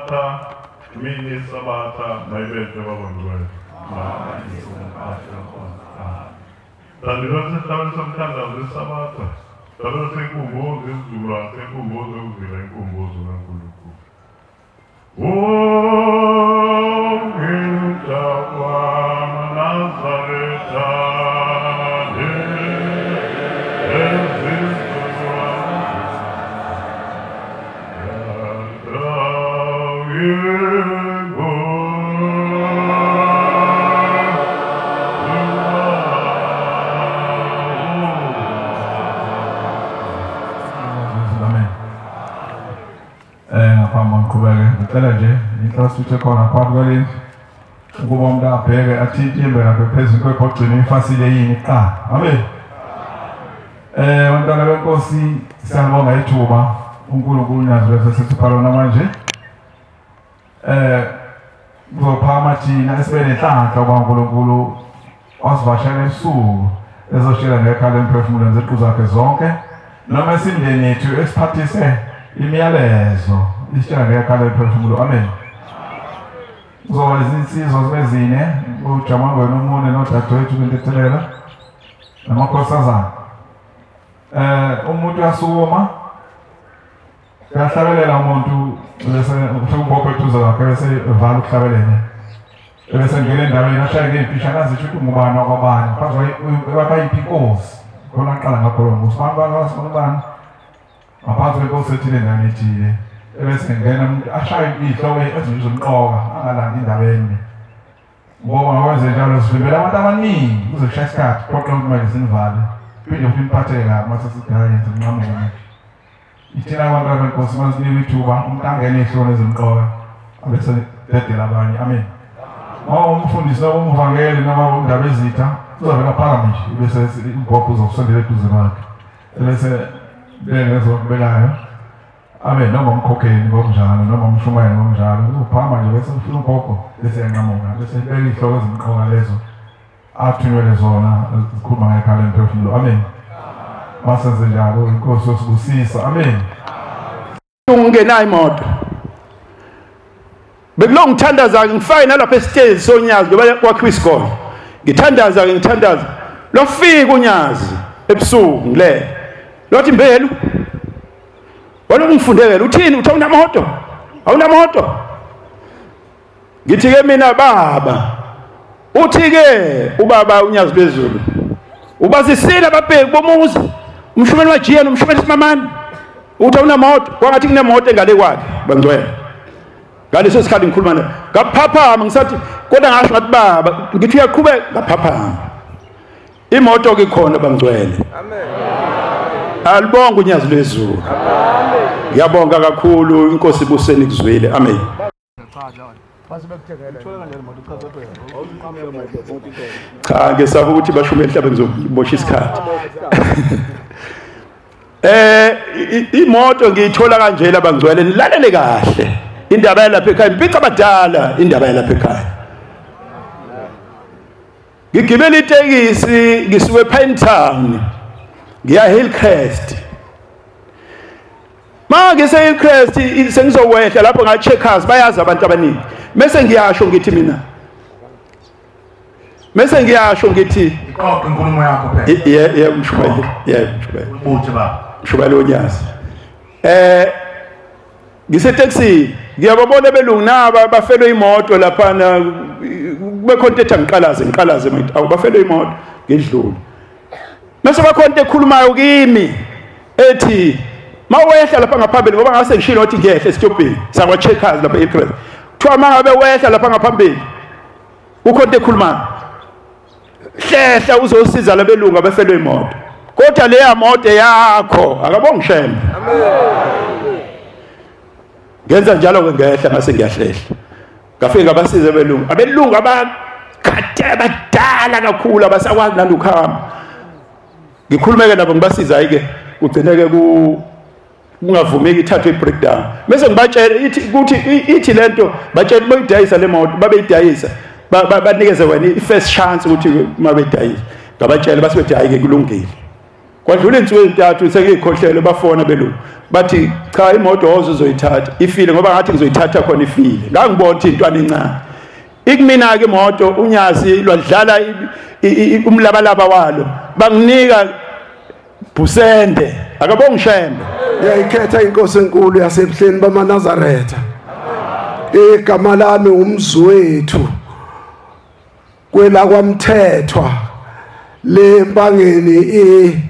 Sabatha, imini yeSabatha mayibenhle babangcwele. Thandela sesihlabelo somthandazo weSabatha, sihlabelo senkumbuzo yesizukulwane senkumbuzo yokuzila inkumbuzo kaNkulunkulu. Ngicela nje inhlosithe khona phakathi kwalendlu ukuba umuntu abheke athinte imbe phezulu kwebhogcini ifasile yini kuqala. Amen. Bantwana benkosi, siyabonga ithuba uNkulunkulu nazo lesesipha lona manje. Kuzophakama thina esibe nenhlanhla kuba uNkulunkulu wasivashela ebusuku ezoshela ngekhala emphefumulweni neziqu zakhe zonke, noma esimndeni yethu esiphathise imiyalezo isitshela ngekhala emphefumulo. Amen. Kuzoba izinsizwa zibe zine, uJamangweni omune nodadewethu kwintethelelo namakhosazana. Umuntu uyasukuma uyahlabelela umuntu bese ufika umbhobho eduze kwakhe bese evala ukuhlabelela, bese ngena endaweni ashaye ngey'mpisha ngazisho ukuthi ngubani wakwabani, bayiphi inkosi khona aqala ngakho lo mbuso, bani ngaphansi kwenkosi ethile endaweni ethile, ebese ngena umuntu ashaye iy'hloko ezizomqoka angalandi indaba emi. Ngoba ngakwenze njalo sivimbela abantu abaningi kuze kushaya isikhathi phoqa ukuthi manje sinivale, phinde futhi niphatheke kabi mase sithi hhayi yenze nqamuke manje. Ithina abantwana benkosi masinikwe ithuba umuntu angene ey'hlokweni ezimqoka abese dedela abanye. Amen. Uma umfundisi noma umvangeli noma umndaba ezitha uzovela aphakame nje bese umbhobho uzokusondela eduze kwakhe ebese bengezokubekayo. Amen. Noma umkhokheli ngokunjalo noma umshumayeli ngokunjalo uzophakama nje bese ufika umbhobho bese yanqamuka bese beka iy'hloko ezimqoka lezo athunyelwe zona zikhuluma ngekhala emphefumulo. Amen. Masenze njalo inkosi yosibusisa. Amen. Ungenayo imoto bekuloko ngithandaza ngifake nalapha esitezi sonyazi njengoba kwakhiwa isikole, ngithandaza ngithandaza lofika unyazi ebusuku ngilele lothi mbelu walokhu ngifundekela uthini, uthi awunamoto awunamoto. Ngithi ke mina baba, uthi ke ubaba unyazi lwezulu ubazisile ababheki bomuzi, umshumeli wajiya nomshumeli simamani, uthi awunamoto, kwangathi kunemoto engale kwakhe bangcwele. Ngaleso sikhathi ngikhuluma naye ngaphaphama ngisathi kodwa ngasho ngathi baba ngithi uyaqhubeka, ngaphaphama imoto ke khona bangcwele. Amen. Alibonga unyazi lwezulu. Amen. Ngiyabonga kakhulu, inkosi ibuseni kuzwile. Amen. Cha ngesaba ukuthi bashume emhlabeni ngizobosha isikhathi. Imoto ngiyithola kanje labangcwele, nilalele kahle indaba yalapha ekhaya, impica abadala indaba yalapha ekhaya. Ngigibela itekisi ngisuke ePine Town ngiya Hillcrest. Ma ngise Hillcrest sengizowehla lapho nga Checkers, bayazi abantu abaningi. Mase ngiyasho ngithi mina, mase ngiyasho ngithi iqoqe inkulumo yakho phela. Yebo mshumayeli, yebo mshumayeli. Ubuthi baba. Mshumayeli onyazi. Ngiseteksini ngiyababona belungu naba bafelwe imoto laphana, kube khona into ethi angiqalaze ngiqalaze manje, awu bafelwe imoto ngidlule. Mase bakhona into ekhulumayo kimi ethi mawehla lapha ngaphambili, ngoba ngase ngishilo ukuthi ngiyehle esitobhini sakwa Checkers lapha eCrest, kuthiwa mangabe wehla lapha ngaphambili ukhona into ekhulumayo, hlehla uzosiza labelungu abafelwe imoto, kodwa leya moto yakho akabongi shembe. Amen. Ngenza njalo ke ngehla ngase ngiyahlehla, ngafika ngabasiza abelungu, abelungu abakade abadala kakhulu abasakwazi nalokuhamba. Ngikhulumeke nabo ngibasiza, hayi-ke kugcineke kungavumeki ithathwe i-breakdown. Bese ngibatshela ithi ukuthi ithi lento batshela bayidayisa le moto, babeyidayisa banikeze wena i-first chance ukuthi uma beyidayisa. Ngabatshela base bethi hayi-ke kulungile. Kwadlula insuku ezintathu sengiyikhohlele, bafona belungu bathi cha, imoto woze uzoyithatha ifile, ngoba ngathi ngizoyithatha khona ifile. Ngangibona ukuthi intwana encane ikumina ke imoto, unyazi lwadlala umlabalaba walo, banginika bhusende akabongishembe. Ngiyayikhetha inkosi enkulu yasebuhleni bamaNazaretha. Igama lami uMzwethu kwela kwaMthethwa le Mpangeni,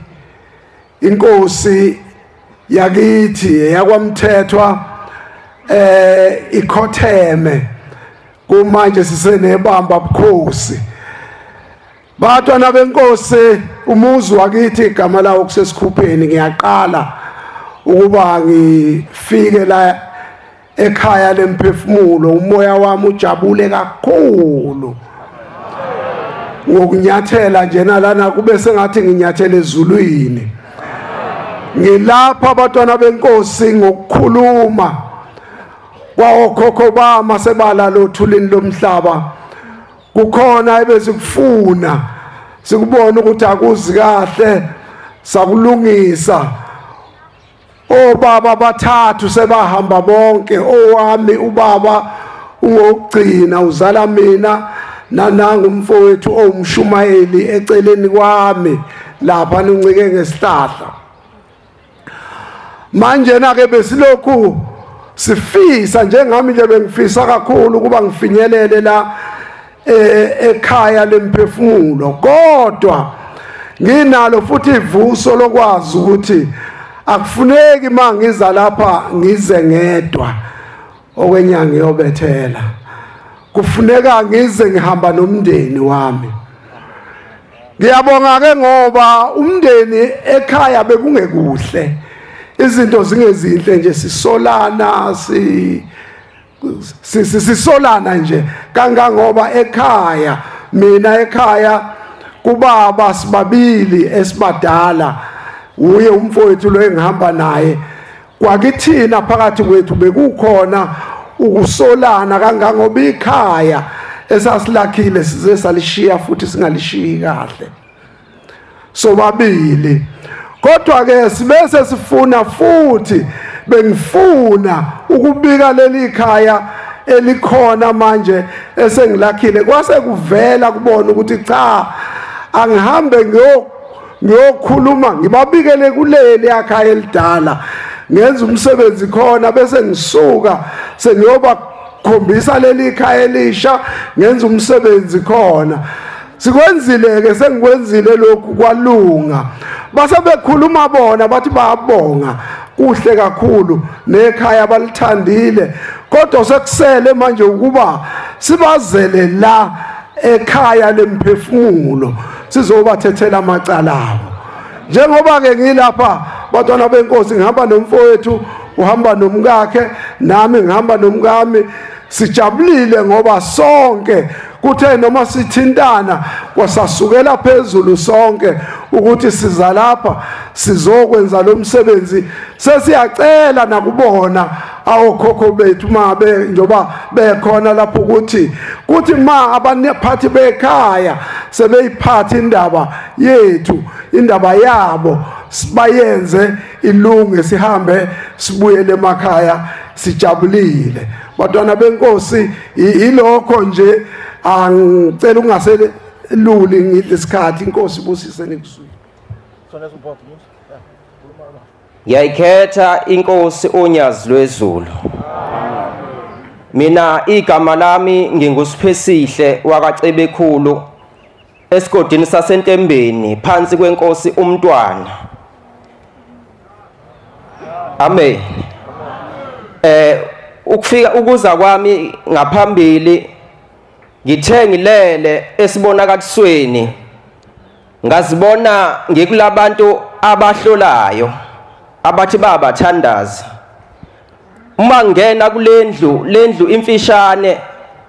inkosi yakithi yakwaMthethwa ikhotheme kumanje sisenebamba bukhosi. Batwana benkosi, umuzi wakithi igama lawo kusesikhupheni. Ngiyaqala ukuba ngifike la ekhaya lemphefumulo, umoya wami ujabule kakhulu ngokunyathela njena lana, kube sengathi nginyathele ezulwini. Ngilapha abatwana benkosi ngokukhuluma kwaokhokho bami sebala lothulini lomhlaba. Kukhona ebesikufuna sikubona ukuthi akuzi kahle, sakulungisa. Obaba bathathu sebahamba bonke, owami ubaba ungokugcina uzala mina, nanangu umfowethu owumshumayeli eceleni kwami lapha uncike ngesihlahla. Manje na ke besilokhu sifisa, njengami nje bengifisa kakhulu ukuba ngifinyelele la ekhaya lemphefumulo, kodwa nginalo futhi ivuso lokwazi ukuthi akufuneki mangiza lapha ngize ngedwa okwenyanga yobethela, kufuneka ngize ngihamba nomndeni wami. Ngiyabonga ke ngoba umndeni ekhaya bekungekuhle, izinto zingezinhle nje, sisolana sisolana nje kangangoba ekhaya, mina ekhaya kubaba sibabili esibadala, uye umfowethu lo engihamba naye. Kwakithina phakathi kwethu bekukhona ukusolana kangangoba ikhaya esasilakhile size salishiya futhi singalishiyi kahle sobabili. Kodwa ke sibese sifuna futhi, bengifuna ukubika leli khaya elikhona manje esengilakhile. Kwase kuvela kubona ukuthi cha, angihambe ngiyokhuluma ngibabikele kuleli ekhaya elidala, ngenza umsebenzi khona, bese ngisuka sengiyobakhombisa leli khaya elisha, ngenza umsebenzi khona. Sikwenzile ke, sengikwenzile lokhu kwalunga. Base bekhuluma bona bathi bayabonga, kuhle kakhulu nekhaya balithandile, kodwa sekusele manje ukuba sibazele la ekhaya lemphefumulo sizobathethela amacala abo. Njengoba ke ngilapha batwana benkosi, ngihamba nomfowethu, uhamba nomkakhe, nami ngihamba nomkami. Sijabulile ngoba sonke kuthe noma sithintana kwasasukela phezulu sonke ukuthi siza lapha sizokwenza lo msebenzi. Sesiyacela nakubona awokhokho bethu mabe njoba bekhona lapho ukuthi kuthi ma abaphathi bekhaya sebeyiphatha indaba yethu, indaba yabo sibayenze ilunge, sihambe sibuyele emakhaya sijabulile. Batwana benkosi, ilokho nje, angicela ungaseluli ngidle isikhathi. Inkosi ibusise nikuzwile. Ngiyayikhetha inkosi uNyazi lwezulu. Mina igama lami nginguSiphesihle wakaCebekhulu esigodini saseNtembeni phansi kwenkosi uMntwana. Amen. Ukufika ukuza kwami ngaphambili, ngithe ngilele esibonakalisweni, ngazibona ngikulabantu abahlolayo abathi babathandaza. Uma ngena kulendlu, lendlu imfishane,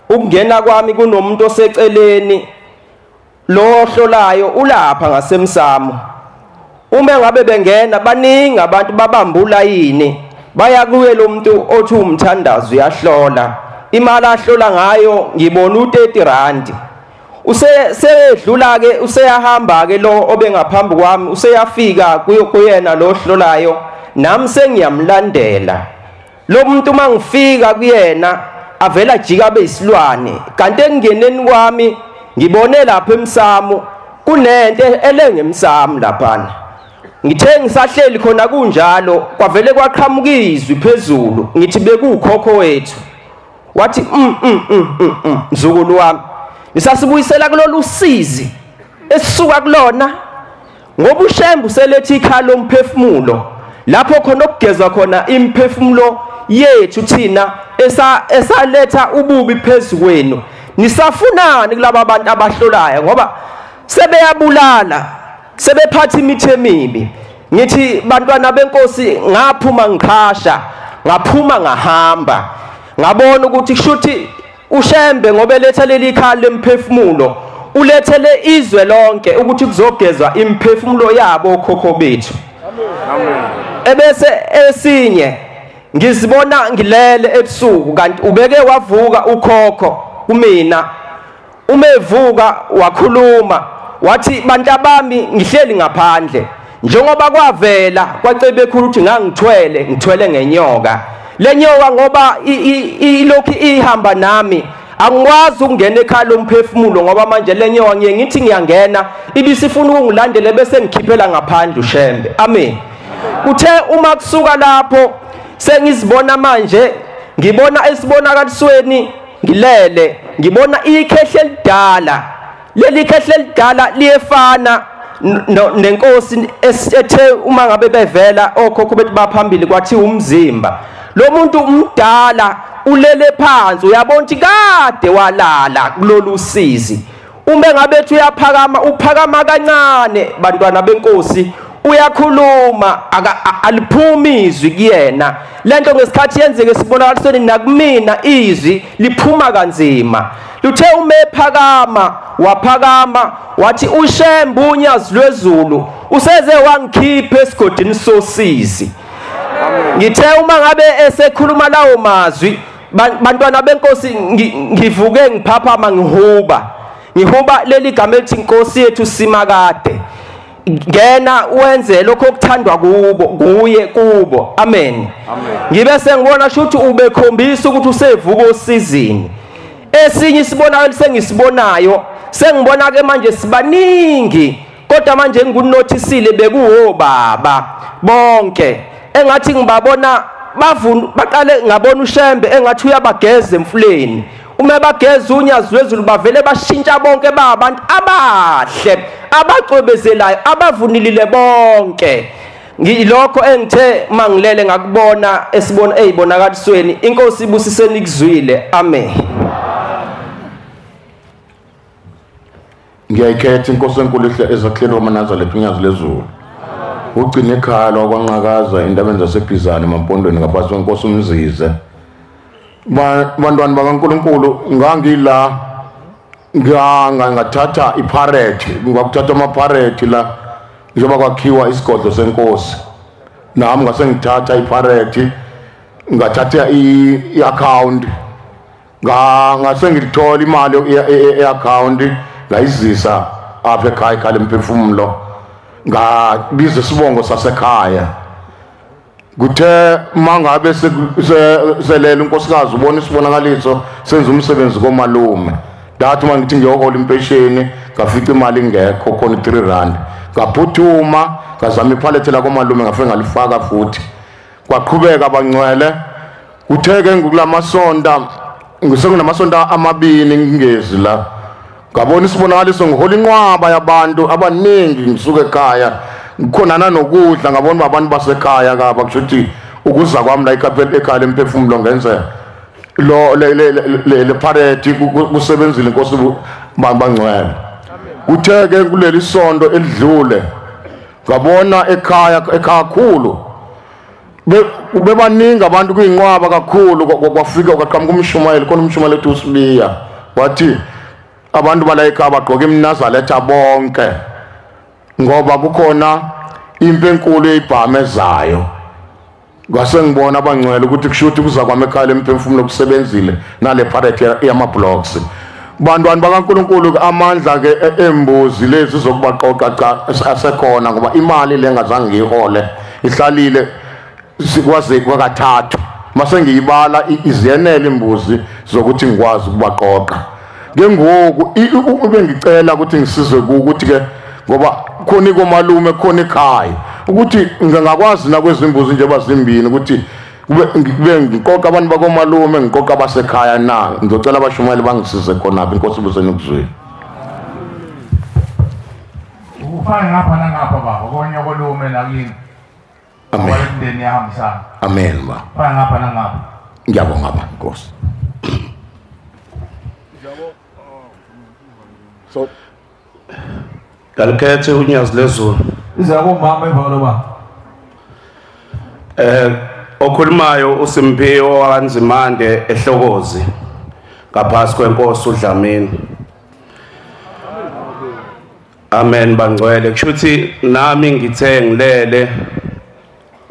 ukungena kwami kunomuntu oseceleni, lo ohlolayo ulapha ngasemsamo. Uma ngabe bengena baningi abantu babambula yini, baya kuye lo muntu othi umthandazo uyahlola. Imali ahlola ngayo ngibona u30 rand. Usedlula ke, useyahamba ke lo obengaphambi kwami, useyafika kuyena lo hlolayo, nami sengiyamlandela. Lo muntu mangifika kuyena avela jika beyisilwane, kanti engingeneni kwami ngibone lapha emsamo kunento elengemsamo laphana. Ngithe ngisahleli khona kunjalo kwavele kwaqhamuka izwi phezulu, ngithi bekukhokho wethu. Wathi mzukulu wami, nisasibuyisela kulolu sizi esisuka kulona, ngoba uShembe uselethe ikhala lomphefumulo lapho khona okugezwa khona imphefumulo yethu thina esaletha ububi phezukwenu. Nisafunani kulaba bantu abahlolayo, ngoba sebeyabulala, sebephatha imithi emibi. Ngithi bantwana benkosi, ngaphuma ngiqhasha, ngaphuma ngahamba, ngabona ukuthi kushuthi uShembe ngoba eletha leli ikhala lemphefumulo ulethele izwe lonke ukuthi kuzogezwa imphefumulo yabo okhokho bethu. Ebese esinye ngizibona ngilele ebusuku, kanti ubeke wavuka ukhokho kumina. Umevuka wakhuluma wathi, bantu abami ngihleli ngaphandle, njengoba kwavela kwaCebekhulu ukuthi ngangithwele, ngithwele ngenyoka. Le nyoka ngoba ilokhu ihamba nami, angikwazi ukungena ekhaya lomphefumulo, ngoba manje le nyoka ngiye ngithi ngiyangena ibisifuna ukungilandela bese ngikhiphela ngaphandle uShembe. Amen. Kuthe uma kusuka lapho sengizibona manje, ngibona esibonakalisweni ngilele, ngibona ikhehle elidala. Leli khehle elidala liyefana nenkosi ethe uma ngabe bevela okhokho bethu baphambili kwathi umzimba. Lo muntu umdala ulele phansi, uyabona ukuthi kade walala kulolu sizi. Uma ngabe ethi uyaphakama, uphakama kancane bantwana benkosi, uyakhuluma aliphumi izwi kuyena. Lento ngesikhathi yenzeke sibonakalisweni nakumina izwi liphuma kanzima. Luthe uma ephakama waphakama wathi uShembe unyazi lwezulu useze wangikhipha esigodini sosizi. Ngithe uma ngabe esekhuluma lawo mazwi bantwana benkosi, ngivuke ngiphaphama ngihuba, ngihuba leli gama elithi Inkosi yethu simakade, ngena wenze lokho okuthandwa kubo kuye kubo. Amen. Ngibe sengibona shuthi ubekhombisa ukuthi usevuka osizini. Esinye isibonakalo sengisibonayo, sengibona ke manje sibaningi, kodwa manje ngikunothisile bekuwo baba bonke engathi ngibabona bavuna baqale ngabona uShembe engathi uyabageza emfuleni. Uma bageza unyazi lwezulu bavele bashintsha bonke babantu abahle abacwebezelayo abavunilile bonke. Ngilokho engithe mangilele ngakubona esibona ezibonakalisweni. Inkosi ibusiseni ikuzwile. Amen. Ngiyayikhetha inkosi enkulu ezakhele wamaNazaretha unyazi lezulu. Ugcine ekhaya wakwaNqakaza entabeni zaseBhizane emampondweni ngaphansi kwenkosi uMzize. Bantwana bakaNkulunkulu, ngangila ngathatha ipharethi, ngakuthatha amapharethi la njengoba kwakhiwa isigodlo senkosi. Nami ngase ngithatha ipharethi, ngathatha i-account, ngase ngilithola imali e-account, ngayizisa apha ekhaya ekhaya lemphefumulo, ngabiza isibongo sasekhaya. Kuthe mangabe selele unkosikazi ubona isibonakaliso senza umsebenzi komalume, ndathi uma ngithi ngiyohola impesheni ngafica imali ingekho khona i3 rand, ngaphuthuma ngazama iphalethe la komalume ngafike ngalifaka futhi. Kwaqhubeka abangcwele. Kuthe ke ngikulamasonta, ngisekunamasonta amabili ngingezi la, ngabona isibonakaliso ngihola inqwaba yabantu abaningi ngisuka ekhaya, ngikhona nanokudla, ngabona abantu basekhaya kaba kusho ukuthi ukuza kwami la ekhaya lemphefumulo ngenze lo le parade kusebenzile inkosi bangcwele. Kuthe ke kuleli sonto elidlule ngabona ekhaya kakhulu bebaningi abantu kuyinqwaba kakhulu. Kwafika kwaqhamuka umshumayeli, khona umshumayeli ethi uSibiya, wathi abantu bala ekhaya bagqoke iMnazaretha bonke ngoba kukhona impi enkulu eyibhame ezayo. Ngase ngibona abangcwele ukuthi kusho ukuthi kuza kwami ekhaya lemphefumulo kusebenzile nale parade yama blocks. Bantwana bakaNkulunkulu amandla ke embuzi lezi zokubaqoqa cha asekhona ngoba imali lengazange ngiyihole ihlalile sikwaze kwakathathu mase ngiyibala iziyenele imbuzi zokuthi ngikwazi ukubaqoqa. Ke ngoku ubengicela ukuthi ngisizwe ukuthi ke ngoba khona komalume khona ekhaya ukuthi ngingakwazi nakwezimbuzi nje bazimbini ukuthi kube ngiqoqa abantu bakomalume ngiqoqa abasekhaya na. Ngizocela abashumayeli bangisize khona apha. Inkosi ibuseni ukuzwile. Ufake ngapha nangapha baba konye kolume nakini. Amen. Imindeni yahambisana. Amen ba. Ufake ngapha nangapha. Ngiyabonga ba Nkosi. So galikhethe unyazi lezulu. Iza kumama emva loba. Okhulumayo uSimphiwe waNzimande eHlokozi ngaphasi kwenkosi uDlamini. Amen bangcwele. Kushuthi nami ngithe ngilele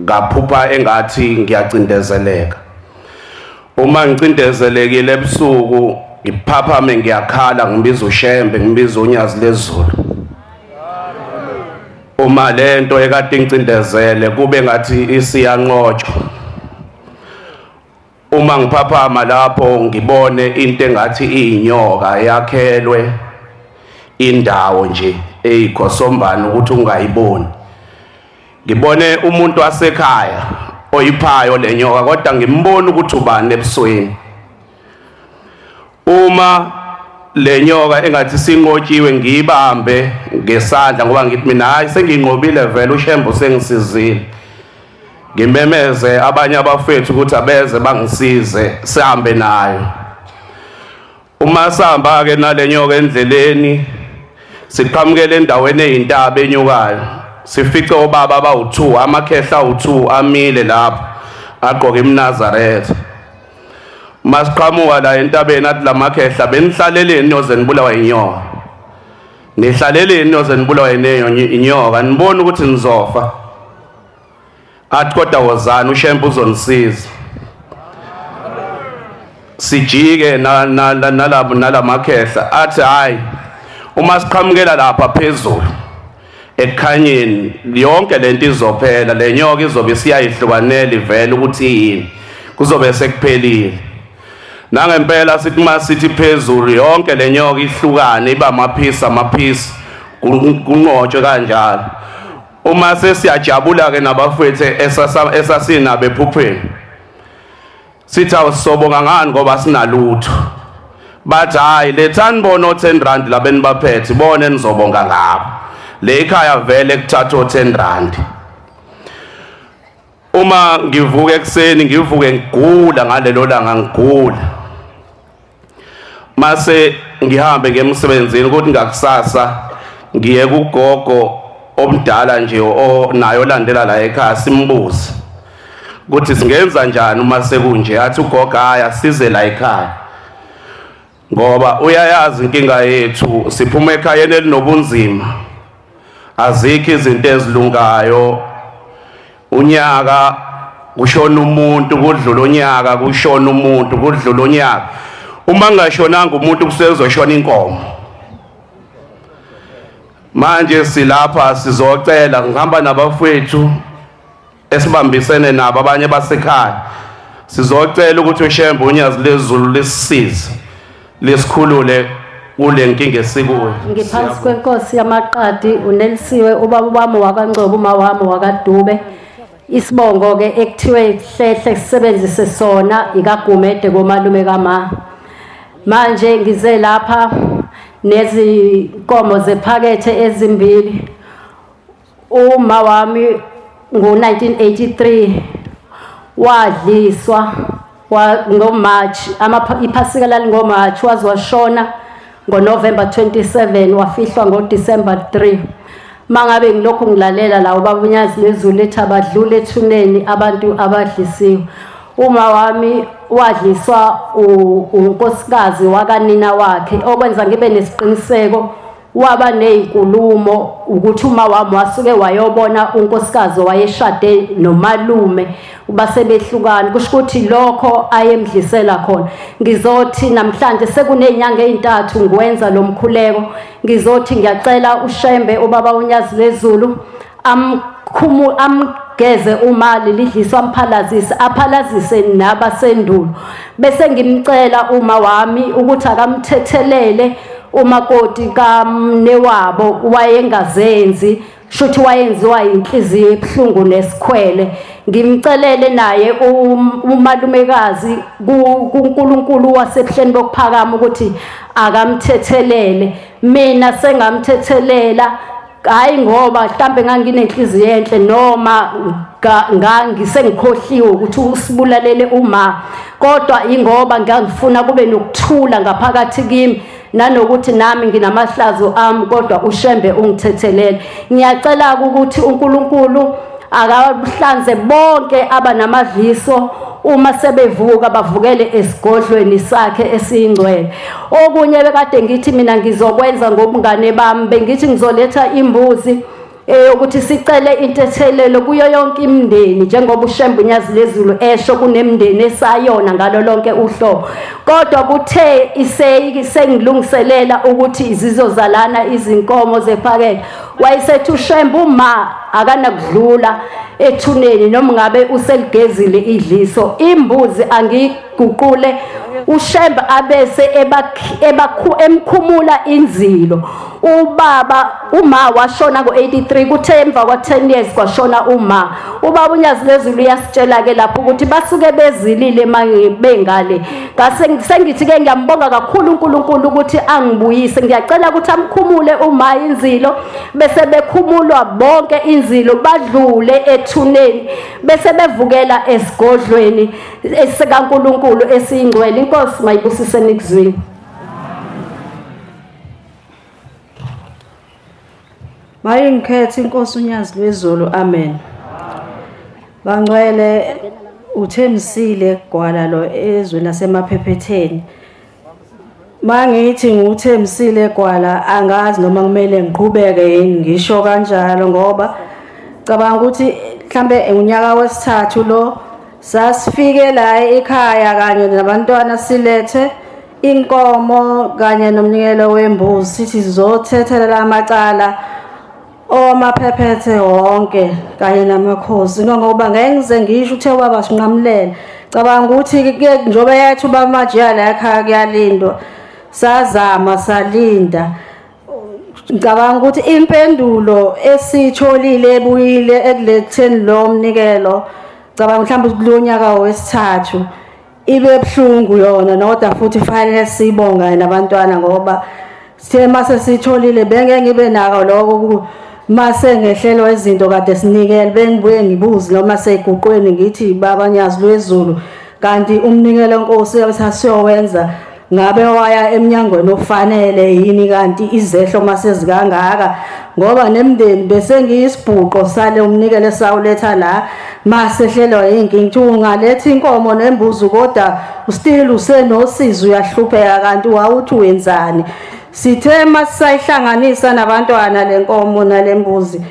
ngaphupha engathi ngiyacindezeleka. Uma ngicindezelekile ebusuku ngiphaphame ngiyakhala ngibiza uShembe ngibiza unyazi lezulu. Uma lento ekade ngicindezele kube ngathi isiyanqotshwa. Uma ngiphaphama lapho ngibone into engathi iyinyoka yakhelwe indawo nje eyikhosombana ukuthi ungayiboni. Ngibone umuntu wasekhaya oyiphayo lenyoka kodwa ngimbona ukuthi ubani ebusweni. Uma lenyoka engathi sinqotshiwe ngiyibambe ngesandla ngoba ngithi mina hayi senginqobile vele uShembe sengisizile. Ngimemeze abanye abafethu ukuthi abeze bangisize sihambe nayo. Uma sihamba ke nalenyoka endleleni siqhamukele endaweni eyintaba enyukayo sifice obaba abawu2 amakhehla awu2 amile lapho agqoke imNazaretha. Masiqhamuka la entabeni athi lamakhehla benihlaleleni niyoze nibulawa inyoka. Nihlaleleni niyoze nibulawa inyoka nibone ukuthi nizofa. Athi kodwa wozani uShembe uzonisiza. Sijike nalabo nalamakhehla athi hayi uma siqhamukela lapha phezulu ekukhanyeni yonke lento izophela lenyoka izobe siyayihlukanela ivele ukuthi yini kuzobe sekuphelile. Nangempela sithi masithi phezulu yonke lenyoka ihlukane iba amaphisi amaphisi kunqotshwe kanjalo. Uma sesiyajabula ke nabafethu esasinabo ephupheni sithi awusobonga ngani ngoba sinalutho. Bathi hayi lethani bona o10 rand labeni baphethe bona nizobonga ngabo. Le ekhaya vele kuthatha o10 rand. Uma ngivuka ekuseni ngivuke ngigula ngalelo langa ngigula. Mase ngihambe ngemsebenzini ukuthi ngakusasa ngiye kugogo omdala nje onayo olandela la ekhaya simbuze ukuthi singenza njani uma sekunje. Athi ugogo haya size la ekhaya ngoba uyayazi inkinga yethu siphuma ekhayeni elinobunzima azikho izinto ezilungayo. Unyaka kushona umuntu kudlula unyaka kushona umuntu kudlula unyaka. Uma ngashonanga umuntu kusezoshona inkomo. Manje silapha sizocela ngihamba nabafowethu esibambisene nabo abanye basekhaya sizocela ukuthi uShembe unyazi lezulu lisisize lesikhulule kule nkinga esikuyo. Ngiphansi kwenkosi yamaqadi uNelisiwe ubaba wami wakaNgcobo uma wami wakaDube. Isibongo ke ekuthiwe hlehle sisebenzise sona ikaGumede komalume kama. Manje ngize lapha nezinkomo zephakethe ezimbili. Uma wami ngo-1983 wadliswa ngoMarch, iphasika lalingoMarch, waze washona ngoNovember 27 wafihlwa ngoDecember 3. Mangabe ngilokhu ngilalela la ubaba uNyazi lwezulu lethi abadlule ethuneni abantu abadlisiwe. Uma wami wadliswa unkosikazi wakanina wakhe, okwenza ngibe nesiqiniseko waba nezinkulumo ukuthi uma wami wasuke wayobona unkosikazi wayeshade nomalume basebehlukana, kusho ukuthi lokho ayemdlisela khona. Ngizothi namhlanje sekunezinyanga ezintathu ngikwenza lo mkhuleko, ngizothi ngiyacela uShembe ubaba uNyazi lwezulu amgeze umali lidliswa amphalazise, aphalazise nabasendulo, bese ngimcela uma wami ukuthi akamthethelele umakoti kamnewabo wayengazenzi, shuthi wayenziwa inhliziyo ebuhlungu nesikhwele. Ngimcelele naye umalumekazi kuNkulunkulu wasebuhleni bokuphakama ukuthi akamthethelele. Mina sengamthethelela, hayi ngoba mhlambe nganginenhliziyo enhle noma ngangisengikhohliwe ukuthi usibulalele uma, kodwa ingoba ngangifuna kube nokuthula ngaphakathi kimi nanokuthi nami nginamahlazo ami, kodwa uShembe ungithethelele. Ngiyacela ukuthi uNkulunkulu akahlanze bonke abanamadliso uma sebevuka bavukele esigodlweni sakhe esiyingcwele. Okunye bekade ngithi mina ngizokwenza ngobungane bami, bengithi ngizoletha imbuzi ukuthi sicele intethelelo kuyo yonke imindeni, njengoba uShembe uNyazi lwezulu esho kunemindeni esayona ngalo lonke uhlobo. Kodwa kuthe sengilungiselela ukuthi zizozalana izinkomo zephakethe, wayesethi uShembe uma akanakudlula ethuneni noma ngabe useligezile idliso, imbuzi angiguqule uShembe abese emkhumula inzilo. Ubaba uma washona ngo-83, kuthe emva kwa-10 years kwashona uma. Ubaba uNyazi lwezulu uyasitshela ke lapho ukuthi basuke bezilile bengale. Sengithi ke ngiyambonga kakhulu uNkulunkulu ukuthi angibuyise. Ngiyacela ukuthi amkhumule uma inzilo, bese bekhumulwa bonke inzilo badlule ethuneni, bese bevukela esigodlweni esikaNkulunkulu esiyingcwele. Inkosi mayibusise nikuzwini. Mayingikhethe inkosi uNyazi lwezulu, amen. Bangcwele, uThembisile Gwala lo ezweni laseMaphephetheni. Mangithi nguThembisile Gwala angazi noma kumele ngiqhubeke yini ngisho kanjalo, ngoba cabanga ukuthi mhlambe unyaka wesithathu lo sasifike la ekhaya kanye nabantwana silethe inkomo kanye nomnikelo wembuzi, sithi sizothethelela amacala omaphephethe wonke kanye namakhosi, ngoba ngeke ngize ngisho uthe baba sinqamulele. Cabanga ukuthi njobe yethu bamajiya la ekhaya kuyalindwa, sazama salinda. Ngicabanga ukuthi impendulo esitholile ebuyile ekuletheni lo mnikelo, cabanga mhlawumbe kulonyaka wesithathu ibe buhlungu yona, kodwa futhi fanele sibonga nabantwana ngoba sithe mase sitholile bengeke ngibe nako lokho mase ngehlelo izinto kade sinikele, bengibuye ngibuze noma seyiguqweni ngithi baba Nyazi lwezulu kanti umnikelo Nkosi sasiyowenza ngabe waya eminyangweni ofanele yini, kanti izehlo mase zikangaka, ngoba nemndeni bese ngiyisibhuqo sale umnikelo esawuletha la masehlelwa inkinga ukuthi ungaletha inkomo nembuzi kodwa still usenosizo uyahlupheka, kanti wawuthi wenzani. Sithe masayihlanganisa nabantwana lenkomo nalembuzi,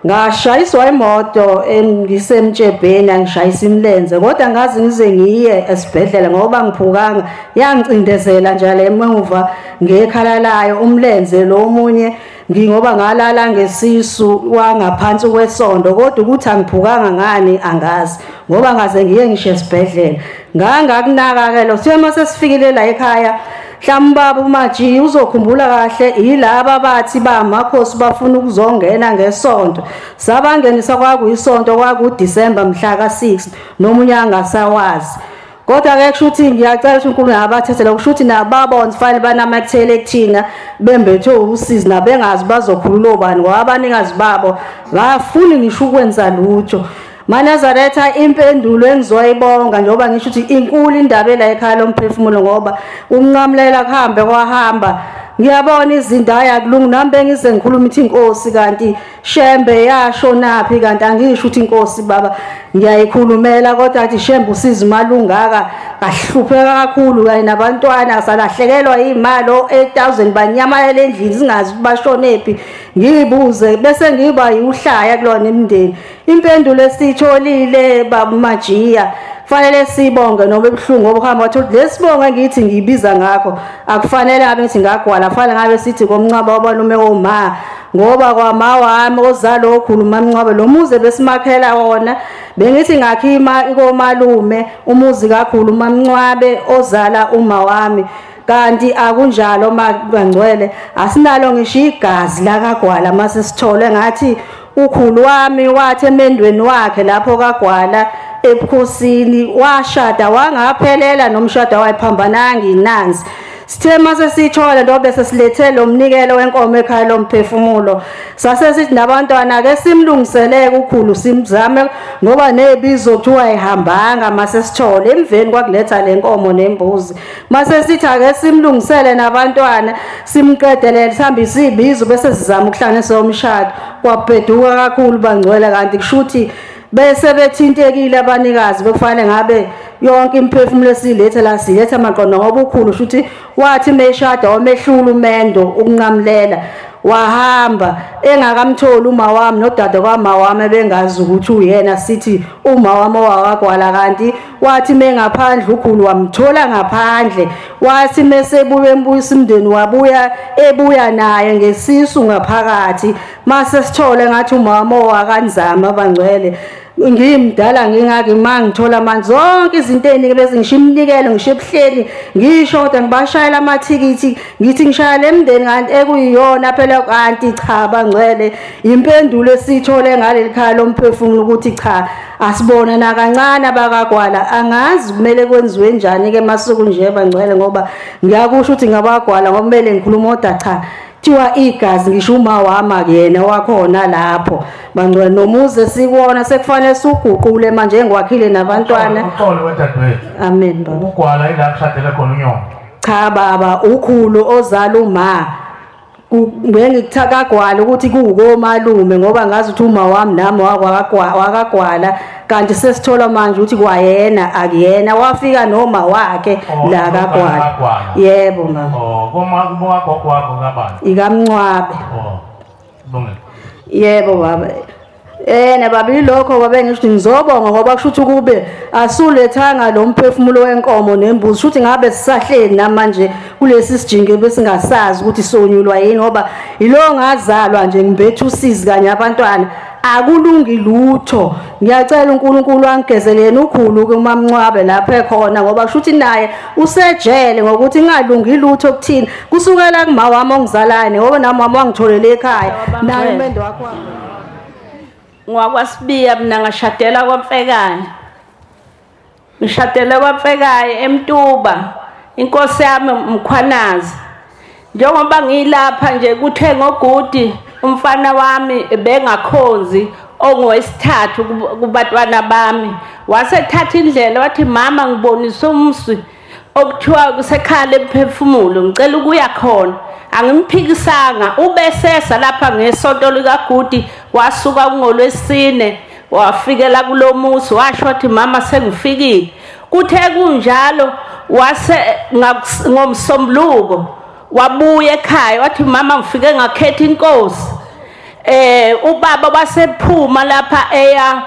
ngashayiswa imoto ngisemtshebheni, angishayisa imilenze, kodwa ngazi ngize ngiye esibhedlela ngoba ngiphukanga, yangicindezela nje emuva ngekhala layo umlenze lo omunye ngingoba ngalala ngesisu wangaphansi kwesondo, kodwa ukuthi angiphukanga ngani angazi ngoba ngaze ngiye ngisho esibhedlela. Ngangakunaka ke lo sithe mase sifikile la ekhaya, mhlawumbe baba uMaji uzokhumbula kahle, yilaba bathi bamakhosi bafuna ukuzongena ngesonto, sabangenisa kwakuyisonto kwakuDisemba mhla ka6 nomunye angasawazi. Kodwa ke kusho ukuthi ngiyacela ukuthi uNkulunkulu abathethele, kusho ukuthi nababona fanele banamathele kuthina bembethwe usizi nabengazi bazokhulula obani, ngoba abanikazi babo bafuni ngisho ukwenza lutho. Manazaretha impendulo engizoyibonga njengoba ngisho ukuthi inkulu indaba la ekhaya lomphefumulo, ngoba umnqamulela kuhambe kwahamba Ngiyabona izinto ayakulungi nami bengize ngikhuluma ithi inkosi kanti Shembe yashonaphi kanti angisho ukuthi inkosi baba ngiyayikhulumela kodwa athi Shembe usiza malungaka kahlupheka kakhulu kanye nabantwana salahlekelwa imali o8000 banyamalele endlini singazi bashonephi. Ngibuze bese ngiba uhlaya kulona imndeni. Impendulo esitholile baba Majiya fanele sibonge noma ebuhlungu ngoba uhamba wathi lesibonge ngithi ngibiza ngakho akufanele abe ngithi ngagwala fanele ngabe sithi komncaba wabalume oma ngoba kwama wami ozalo okhuluma mncwabe lo muze besimakhela wona bengithi ngakhima ikomalume umuzi kakhulu mamncwabe ozala uma wami kanti akunjalo mangcwele asinalo ngisho igazi la kaGwala mase sithole ngathi ukhulu wami wathi emendweni wakhe lapho kaGwala ebukhosini washada wangaphelela nomshado wayiphambananga inanzi. Sithe mase sithola ndobe bese silethe lo mnikelo wenkomo ekhaya lomphefumulo sase sithi nabantwana ke simlungiseleke ukhulu simzame ngoba nebizo kuthiwa ihambanga mase sithole emveni kwakuletha lenkomo nembuzi mase sithi ake simlungisele nabantwana simqedelele sihambise ibizo bese sizama ukuhlanganisa umshado. Kwabheduka kakhulu bangcwele kanti kushuthi bese bethintekile abanikazi bekufanele ngabe yonke imphefumulo esilethe la silethe amaqondo ngoba ukhulu shuthi wathi meshada wamehlula umendo ukunqamulela wahamba engakamtholi uma wami nodade kwama wami bengazi ukuthi uyena sithi uma wami owakagwala kanti wathi mengaphandle ukhulu wamthola ngaphandle wathi mesebuye embuyisa imndeni wabuya ebuya naye ngesisu ngaphakathi mase sithole ngathi umama owakanzama abangcwele ngimdala ngingaki mangithola manje zonke izinto eziningi bese ngisho iminikelo ngisho ebuhleni ngisho kodwa ngibashayela amathikithi ngithi ngishaya lemndeni kanti ekuyiyona phela kanti cha bangcwele impendulo esithole ngaleli khaya lomphefumulo ukuthi cha asibona na kancane abakagwala angazi kumele kwenziwe njani ke masuku nje bangcwele ngoba ngiyakusho ukuthi ngabagwala ngoba kumele ngikhuluma kodwa cha thiwa igazi ngisho uma wami akuyena wakhona lapho bangcwele nomuze sikuwona sekufanele suguqule manje ngiwakhile nabantwana. Uxolo wedadewethu. Amen baba. Ukugwala ila kushadele khona unyoko. Cha baba ukhulu ozala uma ngengikuthakagwala ukuthi kuwukomalume ngoba ngazi ukuthi uma wami nami wakagwala kanti sesithola manje ukuthi kwayena akuyena wafika noma wakhe la kagwala. Yebo mama. Oh koma kubo gogo wakho kabani? Ikamncwabe. Oh lungile. Yebo baba. Baba ilokho babe ngisho ngizobonga ngoba kusho ukuthi kube asulethanga lo mphefumulo wenkomo nembuzi shuthi ngabe sisahleli namanje kulesi sijinge besingasazi ukuthi sonyulwa yini ngoba ilo ngazalwa nje ngibethe usizi kanye abantwana akulungi lutho. Ngiyacela uNkulunkulu angigezele yena ukhulu kumamncwabe lapha ekhona ngoba kusho ukuthi naye usejele ngokuthi ngingalungi lutho kuthini kusukela kuma wami ongizalane ngoba nami wami wangitholele ekhaya naye umendo wakho. NgwakwaSibiya mina ngashadela kwaMfekane. Ngishadele kwaMfekayo eMtuba. Inkosi yami Mkhwanazi. Njengoba ngilapha nje kuthe ngogudi umfana wami bengakhonzi ongowesithathu kubatwana bami. Wasethatha indlela wathi mama ngibonisa umsi okuthiwa kusekhaya lemphefumulo ngicela ukuya khona. Angimphikisanga ubesesa lapha ngesonto likaGudi wasuka kungolwesine wafikela kulomusi washo wathi mama sengifikile. Kuthe kunjalo wase ngomsombuluko wabuya ekhaya wathi mama ngifike ngakhetha inkosi. Ubaba wasephuma lapha eya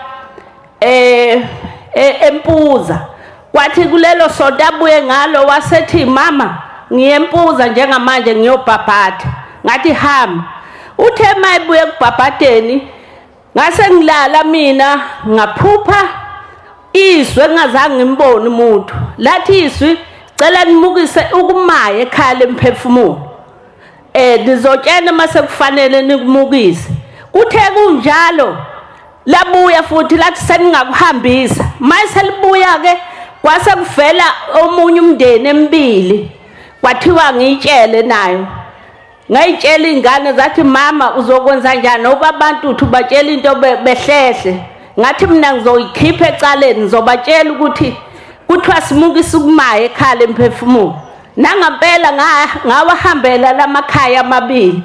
eMpuza kwathi kulelo sonto abuye ngalo wasethi mama ngiyempuza njengamanje ngiyobhabhatha. Ngathi hamba. Uthe mayibuye kubhabhadeni ngase ngilala mina ngaphupha izwe ngazange ngimbone umuntu lathi izwi cela nimukise ukumaya ekhaya lemphefumulo nizotshena mase kufanele nikumukise. Kuthe kunjalo labuya futhi lathi seningakuhambisa mase libuya ke kwase kuvela omunye umndeni emibili kwathiwa ngiyitshele nayo. Ngayitshela ingane zathi mama uzokwenza njani ngoba abantu uthi ubatshela into behlehle. Ngathi mina ngizoyikhipha ecaleni ngizobatshela ukuthi kuthiwa simukise ukumaya ekhaya lemphefumulo. Nangampela ngawahambela lamakhaya amabili.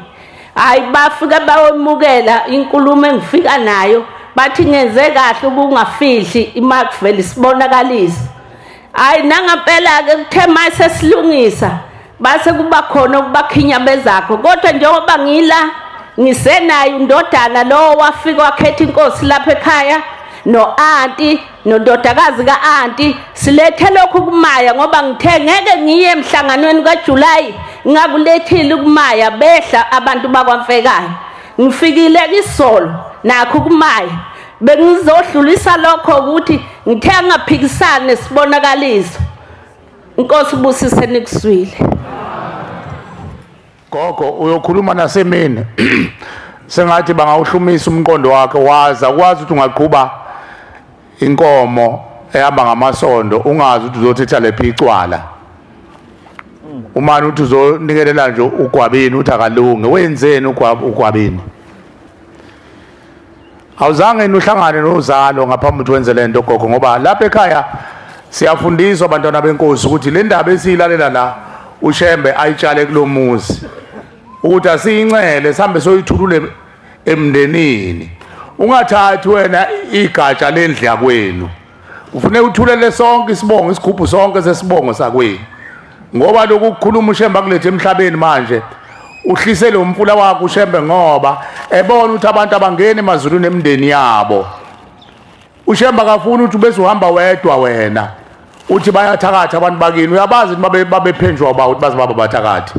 Hayi bafika bawemukela inkulumo engifika nayo, bathi ngenze kahle ubungafihli imakuvela isibonakalisa. Hayi nangampela ke kuthe mase silungisa base kuba khona ukubakhinyabezakho, kodwa njengoba ngila ngisenayo indodana lo wafika wakhetha inkosi lapha ekhaya no auntie nondodakazi ka auntie, silethe lokhu kumaya ngoba ngithe ngeke ngiye emhlanganweni kaJuly ngakulethile kumaya behla abantu bakwaMfekayo. Ngifikile isolo nakho kumaya bengizodlulisa lokho ukuthi ngithe angaphikisane sibonakaliso. Inkosi ubusise nikuswile. Gogo uyokhuluma nasemini sengathi bangawuhlumisa umqondo wakhe, waza kwazi ukuthi ungaqhuba inkomo ehamba ngamasondo ungazi ukuthi uzothetha lephi icwala. Umani uthi uzonikelela nje ugwabini uthi akalunge, wenzeni ugwabini? Awuzange uhlangane nozalo ngaphambi ukuthi wenze lento gogo, ngoba lapha ekhaya siyafundiswa abantwana benkosi ukuthi le ndaba esiyilalela la uShembe ayitshale kulomuzi ukuthi asiyincele sihambe soyithulule emndenini. Ungathathi wena igatsha lendlu yakwenu, ufune uthulele sonke isibongo, isigubhu sonke sesibongo sakwenu, ngoba lokhu kukhuluma uShembe akulethe emhlabeni manje uhlisele umfula wakho uShembe, ngoba ebona ukuthi abantu abangeni emazulwini emndeni yabo. uShembe akafuni ukuthi bese uhamba wedwa wena uthi bayathakatha abantu bakini, uyabazi ukuthi babephenjwa ba ukuthi baze baba bathakathi.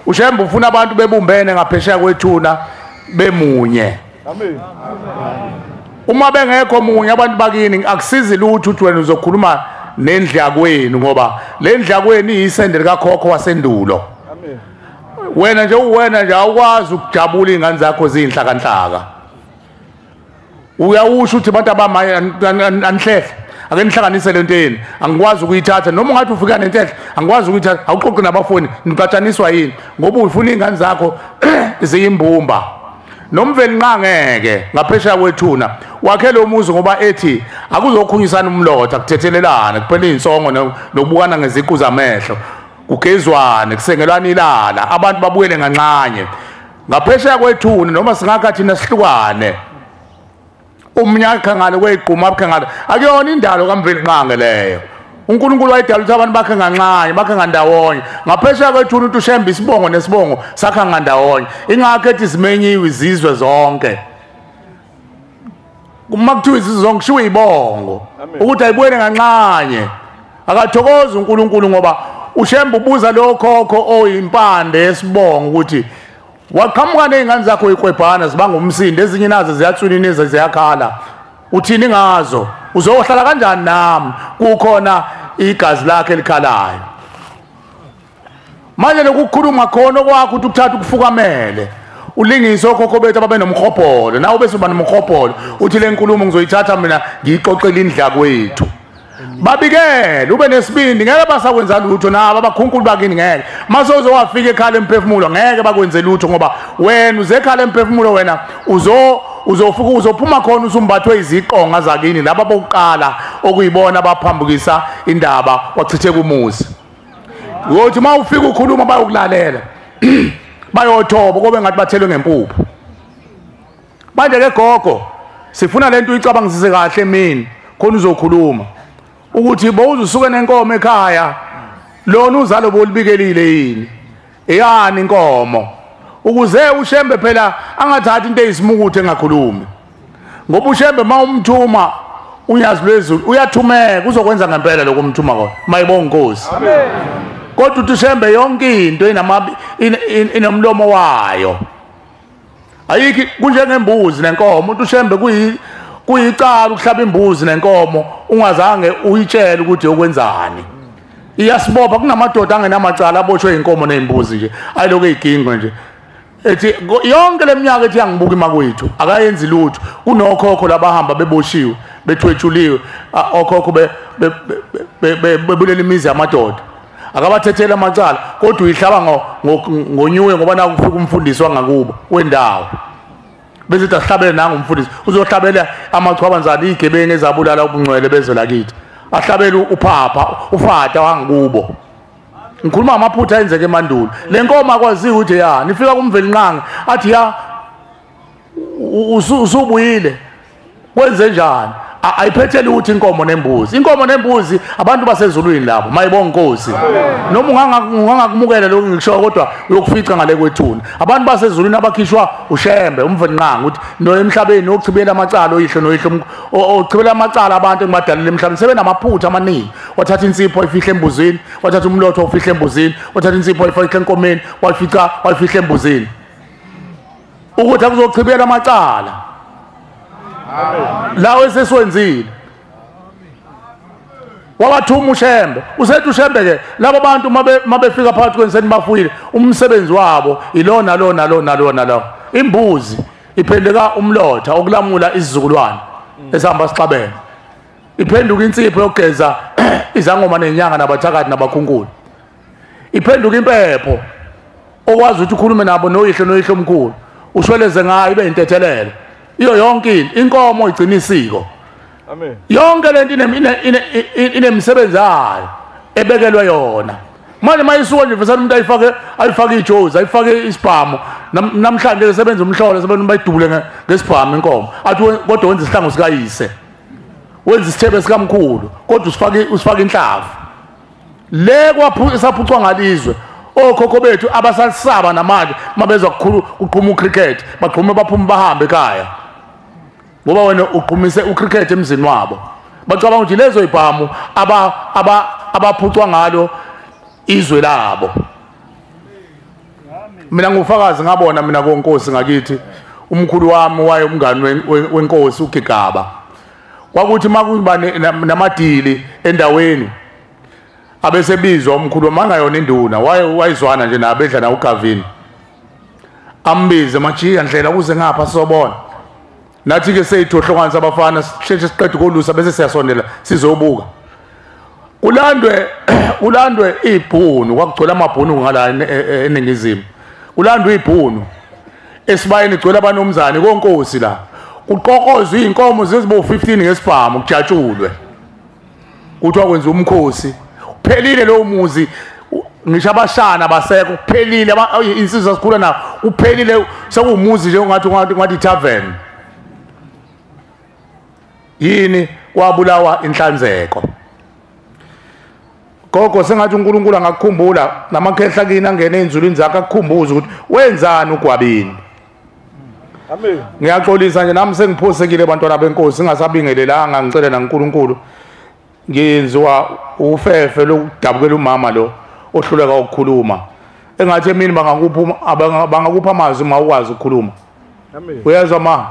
uShembe ufuna abantu bebumbene ngaphesheya kwethuna bemunye. Amen. Uma bengekho munye abantu bakini akusizi lutho ukuthi wena uzokhuluma nendlu yakwenu, ngoba le ndlu yakwenu iyisende likakhokho wasendulo. Amen. Wena nje uwena nje awukwazi ukujabula ingane zakho zinhlakanhlaka. Uyawusho ukuthi abantu abamaye anihlehle, ake nihlanganise lento yenu, angikwazi ukuyithatha. Noma ungathi ufika nentehle angikwazi ukuyithatha, awuxoxi nabafoni, niqatshaniswa yini? Ngoba ufuna ingane zakho ziyimbumba. Nomveli nqangeke ngaphesheya kwethuna wakhe lo muzi ngoba ethi akuzokhunyisana umlotha, kuthethelelana kuphela insongo nokubukana ngeziqu zamehlo, kugezwane, kusengelwana ilala, abantu babuyele nganxanye ngaphesheya kwethuna. Noma singakha thina sihlukane, umnyaka ngale kweyigquma akhe ngale, akuyona indalo kaMveli Nqange leyo. uNkulunkulu wayedala ukuthi abantu bakhe nganxanye, bakhe ngandawonye. Ngaphesheya kwethuna ukuthi uShembe isibongo nesibongo sakha ngandawonye, ingakho ethi simenyiwe izizwe zonke. Uma kuthiwa izizwe zonke kushiwo ibongo ukuthi ayibuyele nganxanye. Akathokozi uNkulunkulu ngoba uShembe ubuza lo khokho oyimpande yesibongo ukuthi waqhamuka nezingane zakho ikwebhana zibanga umsindo, ezinye nazo ziyatswininiza ziyakhala, uthini ngazo? Uzohlala kanjani nami kukhona igazi lakhe elikhalayo? Manje lokukhuluma khona kwakho ukuthi ukuthatha ukufukamele ulingise okhokho bethu ababe nomhobholo, nawe bese uba nomhobholo uthi le nkulumo ngizoyithatha mina ngiyixoxele indla kwethu. Babikele ube nesibindi, ngeke basakwenza lutho nabo abakhunkulu bakini, ngeke mase uzowafika ekhala emphefumulo ngeke bakwenze lutho, ngoba wena uzekhala emphefumulo, wena uzofika uzophuma khona usumbathwe iziqonga zakini laba bokuqala okuyibona abaphambukisa indaba wachitheka umuzi. Uyothi uma ufika ukhuluma bayokulalela bayothoba kobe ngathi bathelwe ngempuphu. Manje ke gogo sifuna lento uyicabangisise kahle emini khona uzokhuluma ukuthi bowuzusuke nenkomo ekhaya lona uzalo bolibikelile yini eyani inkomo, ukuze uShembe phela angathathi into eyisimukuthe engakhulumi, ngoba uShembe mawumthuma unyazi lwezulu uyathumeka, uzokwenza ngempela lokho umthuma khona mayibonga inkosi. Amen. Kodwa uthi uShembe yonke into inomlomo wayo, ayikho kunjengembuzi nenkomo. Uthi uShembe kuyicala ukuhlaba imbuzi nenkomo ungazange uyitshele ukuthi ukwenzani, iyasibopha. Kunamadoda angenamacala aboshwe inkomo nezimbuzi nje ayiloko eyiginqwe nje, ethi yonke leminyaka ethi yangibuka imakwethu akayenzi lutho. Kunokhokho labahamba beboshiwe bethwetshuliwe, okhokho bebulela imizi yamadoda, akabathethela amacala, kodwa uyihlaba ngonyuye ngoba nakufika umfundisi wangakubo wendawo bese ethi asihlabele nanga umfundisi, uzohlabela amachwabanzana igebengu ezabulala ubungcwele bezwe lakithi, ahlabele uphapha ufata wangakubo. Ngikhuluma amaphutha ayenzeke emandulo. Le nkomo akwaziwa ukuthi ya nifika kuMvelinqangi athi ya usubuyile kwenze njani? Ayiphethele ukuthi inkomo nembuzi. Inkomo nembuzi abantu basezulwini labo, mayibonga inkosi. Noma ungangakumukela lokhu ngikusho kodwa uyokufica ngale kwethuna. Abantu basezulwini abakhishwa uShembe uMvelinqangi ukuthi no emhlabeni ochibela amacala oyihlo noyihlo ochibela amacala abantu engibadalile emhlabeni sebenamaphutha amaningi. Wathatha insipho ayifihle embuzini, wathatha umlotho ofihle embuzini, wathatha insipho ayifihle enkomeni, wayifica wayifihle embuzini. Ukuthi akuzochibela amacala. Lawo esesiwenzile. Wabathuma uShembe. Usethi uShembe ke labo bantu mabefika phakathi kwenseni bafuyile umsebenzi wabo ilona lona lona lona lo. Imbuzi iphendeka umlotha okulamula isizukulwane esihamba sixabene. Iphenduka insipho yokugeza izangoma nenyanga nabathakathi nabakhunkulu. Iphenduka impepho okwazi ukuthi ukhulume nabo noyihlo noyihlo omkhulu. Ushweleze ngayo ibe intethelelo. Iyo yonke into inkomo igcina isiko. Amen. Yonke lento inemisebenzi yayo ebekelwe yona. Manje mayisuka nje vesana umuntu ayifake ijozi, ayifake isibhamu. Namhlanje sebenza umhlolo sebenza bayidubule ngesibhamu inkomo. Athi kodwa wenza isihlangu sikayise. Wenza isithebe sikamkhulu kodwa usifake inhlavu. Le kwaphucwa ngalizwe. Okhokho bethu abasalisaba namanje mabezwa kukhulu uqhuma ucricket bagqume baphume bahambe ekhaya. Ngoba wena uqhumise ucricket emzini wabo. Bacabanga ukuthi lezo ibhamu abaphucwa ngalo izwe labo. Mina ngufakazi ngabona mina konkosi ngakithi umkhulu wami waye umngani wenkosi uGigaba. Kwakuthi makuba namadili endaweni abesebizwa umkhulu mangayona induna wayizwana nje nabedla na uGavin. Ambize majiya ndlela kuze ngapha sizobona. Nathi ke seyithohlokwanisa abafana sisheshe siqede ukolusa bese siyasondela sizobuka. Kulandwe ibhunu kwakugcwele amabhunu ngala eningizimu. Kulandwe ibhunu esibayeni igcwele abanomzane konkosi la. Kuqokozwe inkomo zezibo 15 ngesibhamu kujatshulwe. Kuthiwa kwenza umkhosi. Kuphelile lo muzi ngisho abashana basekho kuphelile insizwa sikhula nawo kuphelile sekuwumuzi nje ungathi tavern. Yini kwabulawa inhlanzeko. Gogo sengathi uNkulunkulu angakukhumbula namakhehla kini angene enzulwini zakhe akukhumbuze ukuthi wenzani uGwabini. Amen. Ngiyaxolisa nje nami sengiphosekile abantwana benkosi ngingasabingelelanga ngicela naNkulunkulu. Ngiyenziwa ufefe lokudabukela umama lo ohluleka ukukhuluma. Engathi emini bangakupha amazwi uma ukwazi ukukhuluma. Amen. Uyezwa ma?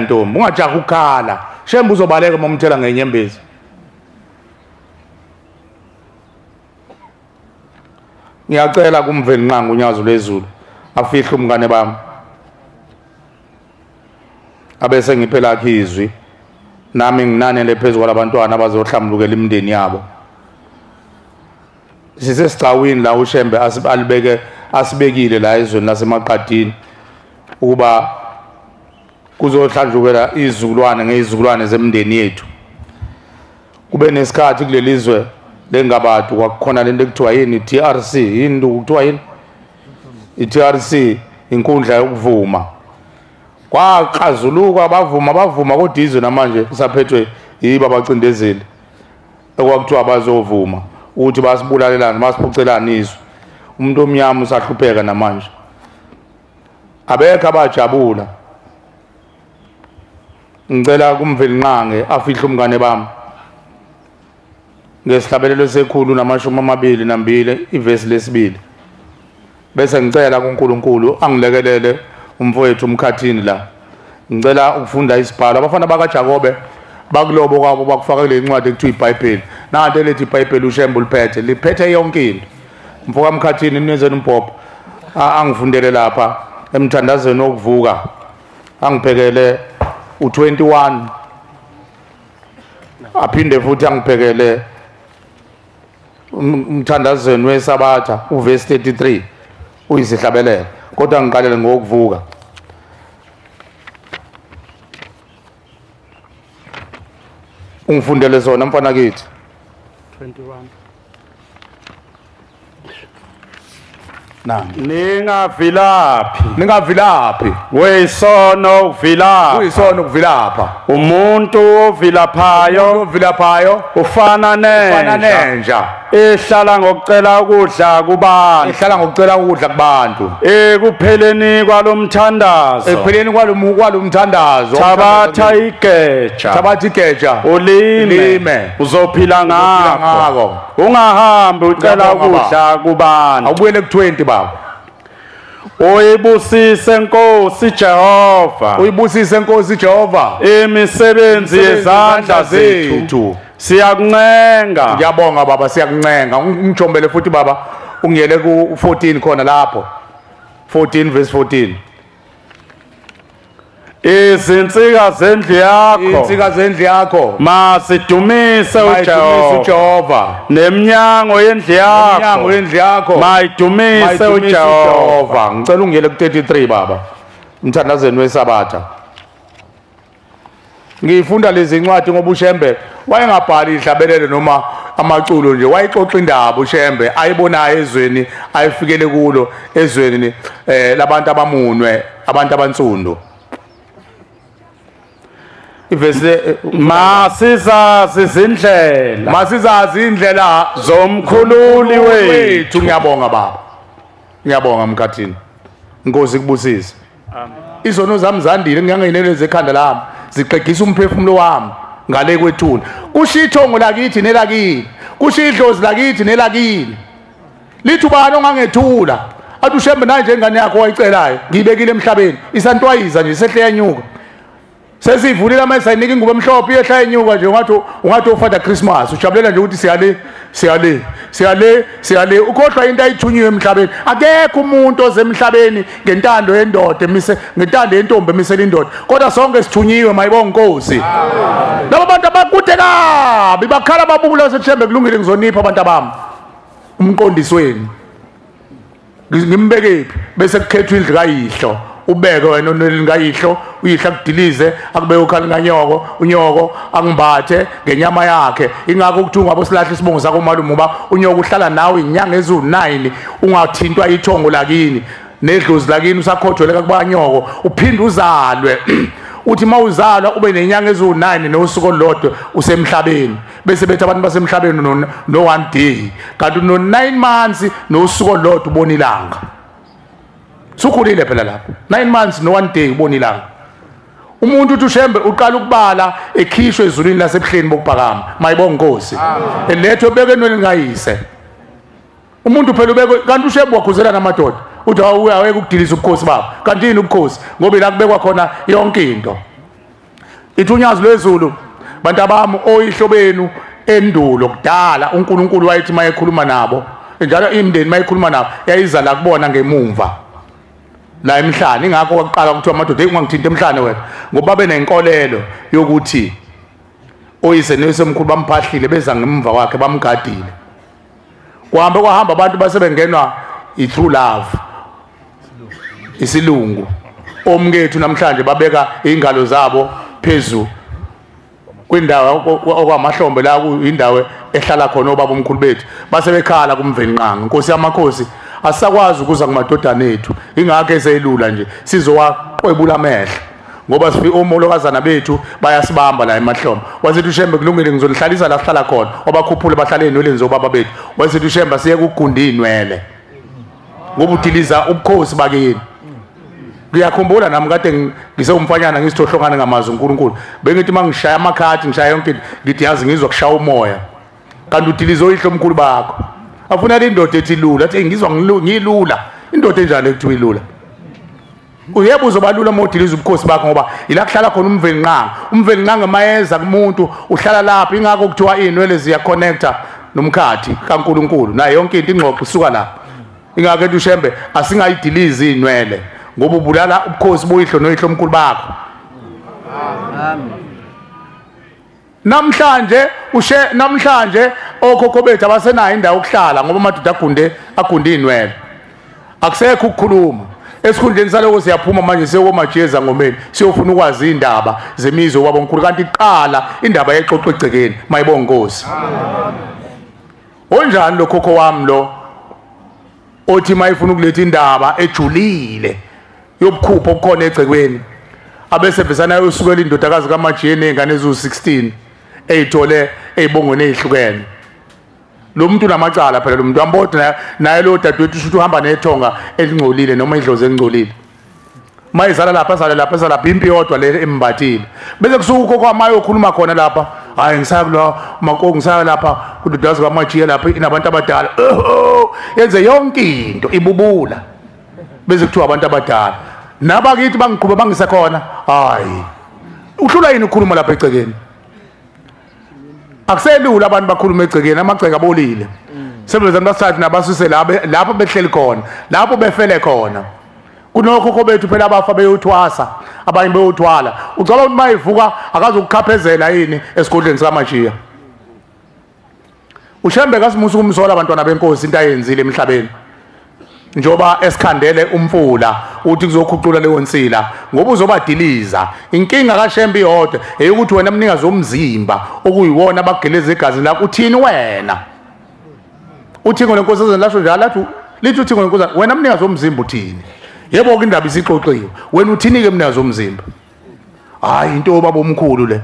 Ntombi ungajaha ukukhala. Shembe uzobaleka uma umthela ngenyembezi. Ngiyacela kuMvelinqangi unyazi lwezulu afihle umngane bami. Abese ngiphela lakhe izwi. Nami nginanele phezulu kwalabantwana abazohlamulukela imindeni yabo. Sisesigcawini la uShembe alibeke asibekile la ezweni lasemaqadini ukuba kuzohlanjukela izizukulwane ngezizukulwane zemindeni yethu. Kube nesikhathi kulelizwe lengabadu kwakukhona lento ekuthiwa yini TRC, yini kuthiwa yini iTRC, inkundla yokuvuma. Kwaxazuluka bavuma kodwa izwe namanje lisaphethwe yibo abacindezeli okwakuthiwa bazovuma ukuthi basibulalelana basiphucelana izwe. Umuntu omnyama usahlupheka namanje. Abekho abajabula. Ngicela kuMvelinqangi afihle umngane bami ngesihlabelelo 122 ivesi 2. Bese ngicela kuNkulunkulu angilekelele umfowethu umkhathini la. Ngicela ukufunda isibhalo. Abafana bakaJakobe bakulobo kwabo bakufaka kule ncwadi ekuthiwa iBhayibheli. Nanto elithi iBhayibheli uShembe uliphethe, liphethe yonke into. Mfoka mkhathini nizeni umbhobho angifundele lapha emthandazweni wokuvuka. Angiphekele u21 aphinde futhi angiphekele umthandazweni weSabatha uverse 33 uyisihlabelelo. Kodwa ngiqalele ngokuvuka. Ungifundele sona mfana kithi. 21. Ningavilaphi. Ningavilaphi. Weyisono uvilapha. Kuyisono ukuvilapha. Umuntu ovilaphayo ufana nenja ehlala ngokucela ukudla kubantu. Ehlala ngokucela ukudla kubantu. Ekupheleni kwalomthandazo. Ekupheleni kwalomthandazo. Thabatha igeja. Thabatha igeja. Ulime. Uzophila ngakho. Ungahambi ucela ukudla kubantu. Awubuyele ku20 baba. Uyibusise Nkosi Jehova. Uyibusise Nkosi Jehova. Imisebenzi yezandla zethu. Siyakuncenga. Ngiyabonga baba, siyakuncenga. Ungijombele futhi baba, ungiyele ku 14 khona lapho. 14 verse 14. Izinsika zendlu yakho. Izinsika zendlu yakho. Masidumise uJehova. Neminyango yendlu yakho. Neminyango yendlu yakho. Mayidumise uJehova. Ngicela ungiyele ku 33 baba. Umthandazweni weSabatha. Ngifunda lezi incwadi ngoba uShembe wayengabhali ihlabelelo noma amaculo nje, wayixoxa indaba uShembe ayibonayo ezweni ayifikele kulo ezweni labantu abamunwe, abantu abansundu. Ivesi masizazi izindlela. Masizazi indlela zomkhululi wethu. Ngiyabonga baba. Ngiyabonga mkhathini. Inkosi ikubusise. Amen. Izono zami zandile ngiyangeneleza ekhanda lami. Zixegisa umphefumulo wami ngale kwethuna. Kusho ithongo lakithi nelakini. Kusho idlozi lakithi nelakini. Lithi ubani ongangethula? Athi uShembe naye ingane yakho wayicelayo ngiyibekile emhlabeni. Isantwayiza nje sehle yanyuka. Sesivulile manje sayinika ingubo emhlophe iyehla yenyuka nje ungathi uFather Christmas ujabulela nje ukuthi siyale siyale siyale siyale ukhohlwa into ayithunyiwe emhlabeni. Akekho umuntu ozemhlabeni ngentando yendoda emise ngentando yentombi emisela indoda, kodwa sonke sithunyiwe. Mayibonga Nkosi. Labo bantu abakude kabi bakhala babubula sethembe kulungile ngizonipha abantu abami umqondisi wenu ngimbekephi bese kukhethwa indlu kayihlo. Ubeke wena onweleni kayihlo, uyihla akudilize akubeke ukhali kanyoko, unyoko angimbathe ngenyama yakhe. Ingakho ukuthi ungabe usilahla isibongo sakho malume uba unyoko uhlala nawe inyanga eziwu9 ungathintwa ithongo lakini nedlozi lakini usakhotheleka kubanyoko uphinde uzalwe. Uthi mawuzalwa ube nenyanga eziwu9 nosuku olulodwa usemhlabeni, bese bethi abantu basemhlabeni no 1 day, kanti no 9 months nosuku olulodwa ubona ilanga. Sukhulile phela lapho 9 months no 1 day ubona ilanga. Umuntu uthi uShembe uqala ukubala ekhishwe ezulwini lasebuhleni bokuphakama. Mayibonga Nkosi. Elethwe ubeke enweni kayise. Umuntu phela ubeke kanti uShembe wakhuzela namadoda. Uthi awuye ukudiliza ubukhosi babo. Kanti yini ubukhosi? Ngoba la kubekwa khona yonke into. Ithunyazi lwezulu bantu abami oyihlo benu endulo kudala uNkulunkulu wayethi mayekhuluma nabo njalo imindeni mayekhuluma nabo yayizala kubona ngemumva la emhlane. Ingakho kwaqala kuthiwa amadoda ungangithinta emhlane wena, ngoba benenkolelo yokuthi oyise noyisemkhulu bamphahlile beza ngemva kwakhe bamgadile. Kuhambe kwahamba abantu basebengenwa i-true love isilungu. Omkethu namhlanje babeka ingalo zabo phezulu kwindawo okwamahlombe la kuyindawo ehlala khona obaba omkhulu bethu, basebekhala kuMvelinqangi. Nkosi yamakhosi asakwazi ukuza kumadodana ethu, ingakho eseyilula nje sizowaqwebula amehlo ngoba sifi omolokazana bethu bayasibamba la emahlombe. Wasethi uShembe kulungile ngizolihlalisa la sihlala khona, obakhuphule bahlale enweleni zobaba bethu. Wasethi uShembe siye kugunda inwele ngoba udiliza ubukhosi bakini. Ngiyakhumbula nami kade ngisewumfanyana ngisithohlongana ngamazwi uNkulunkulu, bengithi mangishaya amakhadi ngishaya yonke into ngithi yazi ngizwa kushaya umoya, kanti udiliza oyihlo omkhulu bakho. Afuna le ndoda ethi lula, athi ngizwa ngilula. Indoda enjani ekuthiwa ilula? Uyebo uzobalula uma udiliza ubukhosi bakho, ngoba ila kuhlala khona uMvelinqangi. UMvelinqangi mayeza kumuntu uhlala lapha, ingakho kuthiwa inwele ziyaconnecta nomkhathi kaNkulunkulu nayo yonke into ingxoxo isuka lapha. Ingakho ethi uShembe asingayidilizi inwele ngoba ubulala ubukhosi boyihlo noyihlo omkhulu bakho. Amen. Namhlanje namhlanje okhokho bethu abasenayo indawo yokuhlala ngoba amadoda agunde inwele. Akusekho ukukhuluma. Esikhundleni saloko siyaphuma manje siyokomajeza ngomeni siyofuna ukwazi indaba zemizwe wabo omkhulu, kanti iqala indaba yexoxo egcekeni. Mayibonga Nkosi. Onjani lo khokho wami lo othi mayifuna ukuletha indaba ejulile yobukhupho obukhona egcekweni abesevesana ayosukela indodakazi kaMajiye nezingane eziwu-16 eyithole eyibongweni ezihlukene. Lo muntu unamacala phela, lo muntu ambodwa naye lo dadewethu usho ukuthi uhamba nethonga elingcolile noma idlozi elingcolile. Mayizala lapha azala lapha azala lapha, impi yodwa le embathile. Bese kusuka ukhokho wamaye okhuluma khona lapha, hayi ngisaya kula mako, ngisaya lapha kudodakazi kaMajiye lapha inabantu abadala. Yenze yonke into ibubula. Bese kuthiwa abantu abadala nabakithi bangiqhuba bangisekhona. Hayi, uhlula yini ukukhuluma lapha egcekeni? Akuselula abantu bakhuluma egcekeni, amagceke abolile. Sebenzani basithathe nabasuse lapho behleli khona, lapho befele khona. Kunokhokho bethu phela abafa beyothwasa, abanye beyothwala. Ucabanga ukuthi mayivuka akazukukhaphezela yini esigodleni sikaMajiya? uShembe kasimusa ukumsola abantwana benkosi into ayenzile emhlabeni. Njoba esikhandele umfula uthi kuzokhucula leyo nsila ngoba uzobadiliza. Inkinga kaShembe iyodwa eyokuthi wena mnikazi womzimba okuyiwona abageleza igazi lakho uthini wena? Uthingo lenkosazana lasho njalo, lathi lithi uthingo lenkosazana wena mnikazi womzimba uthini? Yebo ke indaba isixoxiwe, wena uthini ke mnikazi womzimba? Hayi, into obaba omkhulu le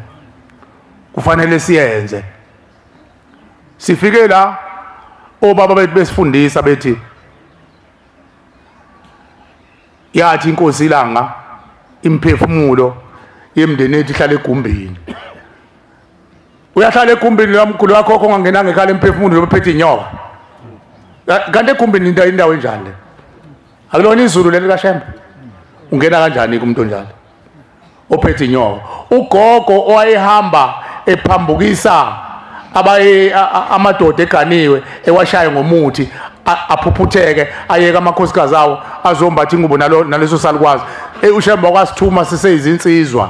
kufanele siyenze. Sifike la obaba bethu besifundisa bethi yathi inkosi ilanga imphefumulo yemndeni ethu ihlala egumbini. Uyahlala egumbini lomkhulu wakho ongangenanga ekhaya emphefumulo lophethe inyoka. Kanti egumbini indawo enjani le? Akulona izulu leli kaShembe. Ungena kanjani kumuntu onjalo ophethe inyoka? Ugogo owayehamba ephambukisa abaye amadoda eganiwe ewashaye ngomuthi aphuphutheke ayeka amakhosikazi awo azombatha ingubo naleso salukwazi. uShembe kwasithuma siseyizinsizwa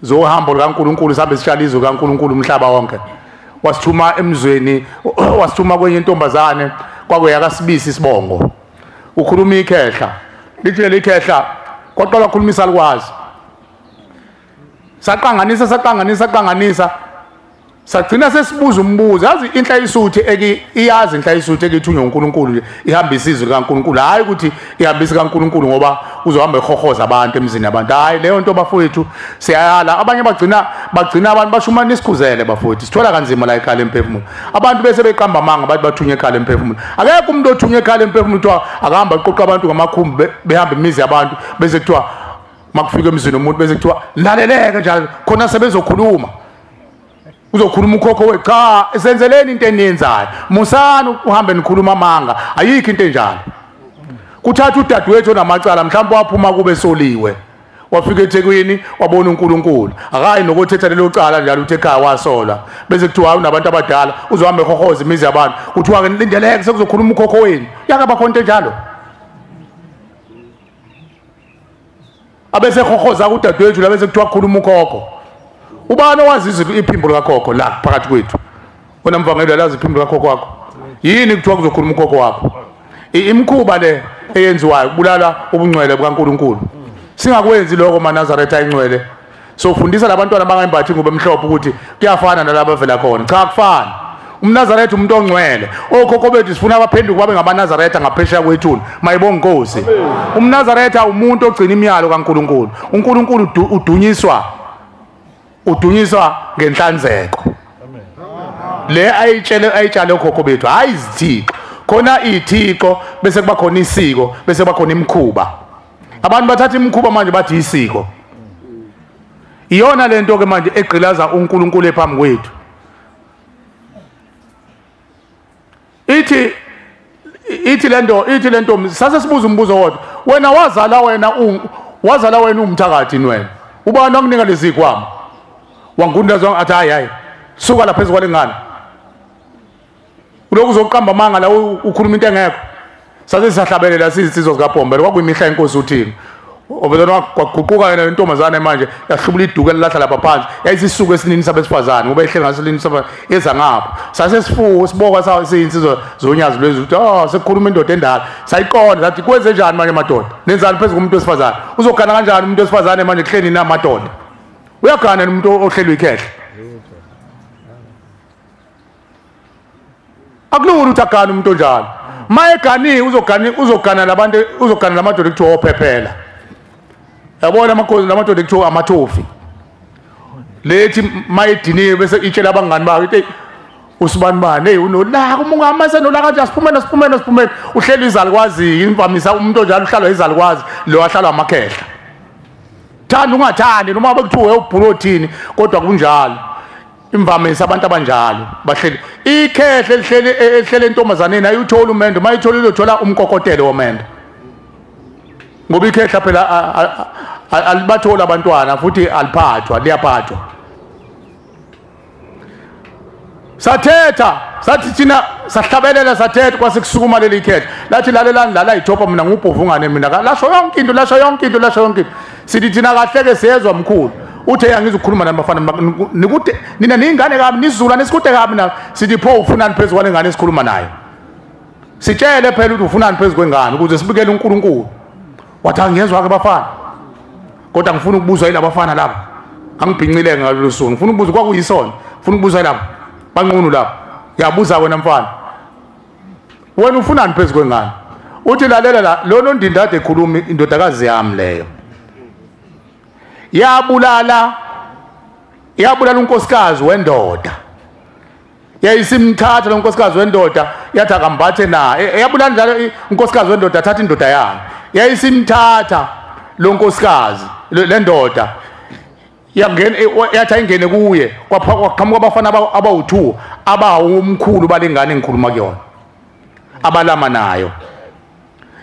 zohambo likaNkuluNkulu, sihambe sitshala izwi kaNkuluNkulu umhlaba wonke. Wasithuma emzweni, wasithuma kwenye intombazane kwakuyakasibisi isibongo. Ukhuluma ikhehla, lithi leli khehla kwaqala ukukhuluma isalukwazi. Saqanganisa saqanganisa saqanganisa sagcina sesibuza umbuzo. Yazi inhlayisuthi iyazi inhlayisuthi ekithunywa uNkulunkulu nje ihambisa izwi likaNkulunkulu, hayi ukuthi ihambisa kaNkulunkulu ngoba uzohamba ehohoza abantu emzini yabantu. Hayi leyo nto bafowethu siyayala. Abanye bagcina abantu bashumana isikhuzele bafowethu, sithola kanzima la ekhaya lemphefumulo. Abantu bese beqamba amanga bathi bathunywe ekhaya lemphefumulo. Akekho umuntu othunywe ekhaya lemphefumulo kuthiwa akahamba aqoqa abantu ngamakhumbi behamba imizi yabantu bese kuthiwa makufika emzini umuntu bese kuthiwa laleleke njalo khona sebezokhuluma. Uzokhuluma ukhokho we, cha, senzeleni into eniyenzayo, musani uhambe nikhuluma amanga, ayikho into enjalo. Kuthatha udadewethu onamacala mhlawumbe waphuma kube soliwe, wafika eThekwini wabona uNkulunkulu, akayi nokuthetha lelo cala njalo uthi ekhaya wasolwa, bese kuthiwa hayi unabantu abadala uzohamba ehohoza imizi yabantu, kuthiwa ke lindeleke sekuzokhuluma ukhokho wenu. Yakaba khona into enjalo? Abese ehohoza kudadewethu la bese kuthiwa khuluma ukhokho. Ubani owazi iphimbo likakhokho la phakathi kwethu? Wena mvangeli alazi iphimbo likakhokho wakho? Yini kuthiwa kuzokhuluma ukhokho wakho? Imikhuba le eyenziwayo kubulala ubungcwele bukaNkuluNkulu. Singakwenzi lokho maNazaretha ingcwele. So fundisa labantwana bangayimbathi ingubo emhlophe ukuthi kuyafana nalabo avela khona. Cha, akufani. UmNazaretha umuntu ongcwele. Okhokho bethu sifuna abaphenduke babe ngamaNazaretha ngaphesheya kwethuna. Mayibonge inkosi. UmNazaretha umuntu ogcina imiyalo kaNkuluNkulu. uNkulunkulu udunyiswa ngenhlanzeko. Le ayitshele ayitshale okhokho bethu, hayi izithixo. Khona ithixo bese kuba khona isiko, bese kuba khona imikhuba. Abantu bathatha imikhuba manje bathi isiko. Iyona lento ke manje egqilaza uNkulunkulu ephambi kwethu. Ithi lento sase sibuza umbuzo wodwa. Wena wazala wena umthakathi wena. Ubani wakunika lezi zikwama? Wangundazwa athi hayi hayi, suka lapha phezulu kwalengane. Ulokhu uzoqamba amanga la ukhuluma into engekho. Sase sisahlabelela sizinsizwa zikaBhombela, kwakuyimihla inkosi uthini. Obezona kwaguquka yena intombazane manje yahlubula iduku elilahla lapha phansi, yayisisuku esinini sabesifazane ngoba ihleli ngaselinini saba eza ngapha. Sase sifuko siboka sayinsizwa zonyazi lwezulu ukuthi ah sekukhuluma indoda endala. Sayiqonda sathi kwenze njani manje madoda? Nenzani phezulu komuntu wesifazane? Uzogana kanjani umuntu wesifazane manje kuhleli namadoda? Uyagana umuntu ohlelwe ikhehle. Akulula ukuthi agane umuntu onjalo. Mayeganiwe uzogana labantu, uzogana lamadoda ekuthiwa ophephela. Yabona amakhosi lamadoda ekuthiwa amathofi. Lethi mayidiniwe bese itshela abangani bakhe ithi usibani bani, hey unolaka uma ungamase nolaka nje asiphumene siphumene siphumene. Uhleli izalukwazi imvamisa umuntu onjalo uhlalwa izalukwazi lo ahlalwa amakhehla. Thanda ungathandi noma bekuthiwa ubhulothini kodwa kunjalo. Imvamisa abantu abanjalo bahleli ikhehle elihleli ehlele entombazaneni ayuthola umendo, mayithola izothola umkokotelo womendo. Ngoba ikhehla phela alibathola abantwana futhi aliphathwa, liyaphathwa. Sathetha sathi thina sahlabelela sathetha kwase kusukuma leli khehla lathi lalelani lala ithopha mina ngubhovungane mina lasho yonke into lasho yonke into lasho yonke into. Sithi thina kahle ke siyezwa mkhulu. Uthe angizukhuluma nabafana nikude nina ningane kabi nizula nesikude kabi na. Sithi pho ufunani phezulu kwale ngane esikhuluma nayo? Sitshele phela ukuthi ufunani phezulu kwengane ukuze sibikele uNkulunkulu. Wathi angiyezwa ke bafana, kodwa ngifuna ukubuzwa yilaba bafana laba angibhincile ngalolu suku, ngifuna ukubuzwa kwakuyisona, ngifuna ukubuzwa yilaba banqunu laba. Ngiyabuza wena mfana, wena ufunani phezulu kwengane? Uthi lalela la lo nondindade ekhuluma indodakazi yami leyo yabulala unkosikazi wendoda. Yayisimthatha lo nkosikazi wendoda yathi akambathe na, yabulala njalo unkosikazi wendoda athatha indoda yayo. Yayisimthatha lo nkosikazi le ndoda yangena yathi ayingene kuye, kwaqhamuka abafana abawu2 abawumkhulu balengane engikhuluma kuyona abalama nayo.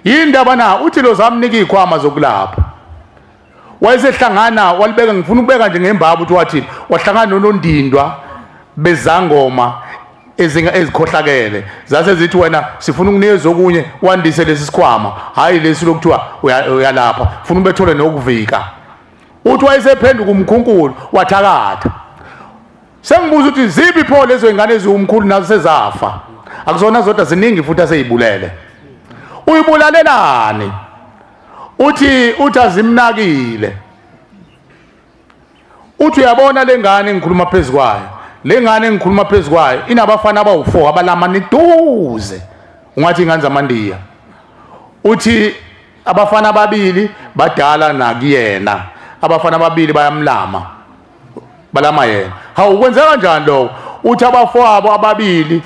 Yindaba na uthi lo zamnika izikhwama zokulapha. Wayesehlangana walibeka, ngifuna ukubeka nje ngembaba ukuthi wathini, wahlangana nonondindwa bezangoma ezikhohlakele zase zithi wena sifuna ukunikeza okunye wandise lesi sikhwama, hayi lesi lokuthiwa uyalapha, ufuna ubethole nokuvika. Uthi wayesephenduka umkhunkulu wathakatha. Sengibuza ukuthi ziphi pho lezo ingane eziwumkhulu nazo sezafa? Akuzona zodwa, ziningi futhi aseyibulele. Uyibulalelani? Uthi azimnakile. Uthi uyabona lengane engikhuluma phezukwayo, lengane engikhuluma phezukwayo inabafana abawu4 abalamana eduze, ungathi ingane zamandiya. Uthi abafana ababili badala nakuyena, abafana ababili bayamlama, balama yena. Hawu, kwenzeka kanjani lokho? Uthi abafowabo ababili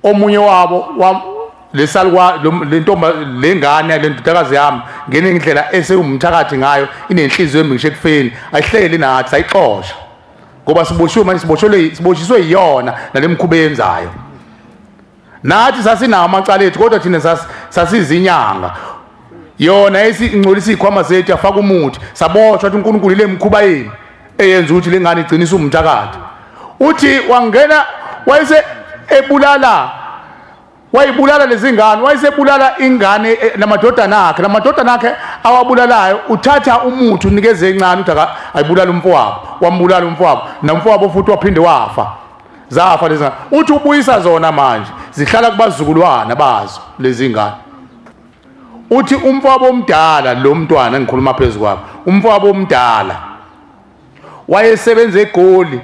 omunye wabo lesalwa lentomba lengane lendodakazi yami ngene indlela esewumthakathi ngayo, inenhliziyo embi ngisho ekufeni, ayihleli nathi sayixosha ngoba siboshiwe manje, siboshelwe siboshiswe iyona nalemkhuba eyenzayo. Nathi sasinawo amacala ethu kodwa thina sasizinyanga, yona esingcolisa izikhwama zethu yafaka umuthi, saboshwa ukuthi uNkulunkulu ile mkhuba yini eyenza ukuthi lengane igcinise umthakathi. Uthi wangena wayese ebulala, wayibulala lezi ngane, wayesebulala ingane namadodana akhe, namadodana akhe awabulalayo uthatha umuthi unikeze encane uthi ayibulala umfowabo, wambulala umfowabo, nomfowabo futhi waphinde wafa. Zafa lezi ngane. Uthi ubuyisa zona manje zihlala kubazukulwana bazo lezi ngane. Uthi umfowabo omdala lo mntwana engikhuluma phezulu kwabo, umfowabo omdala wayesebenza eGoli,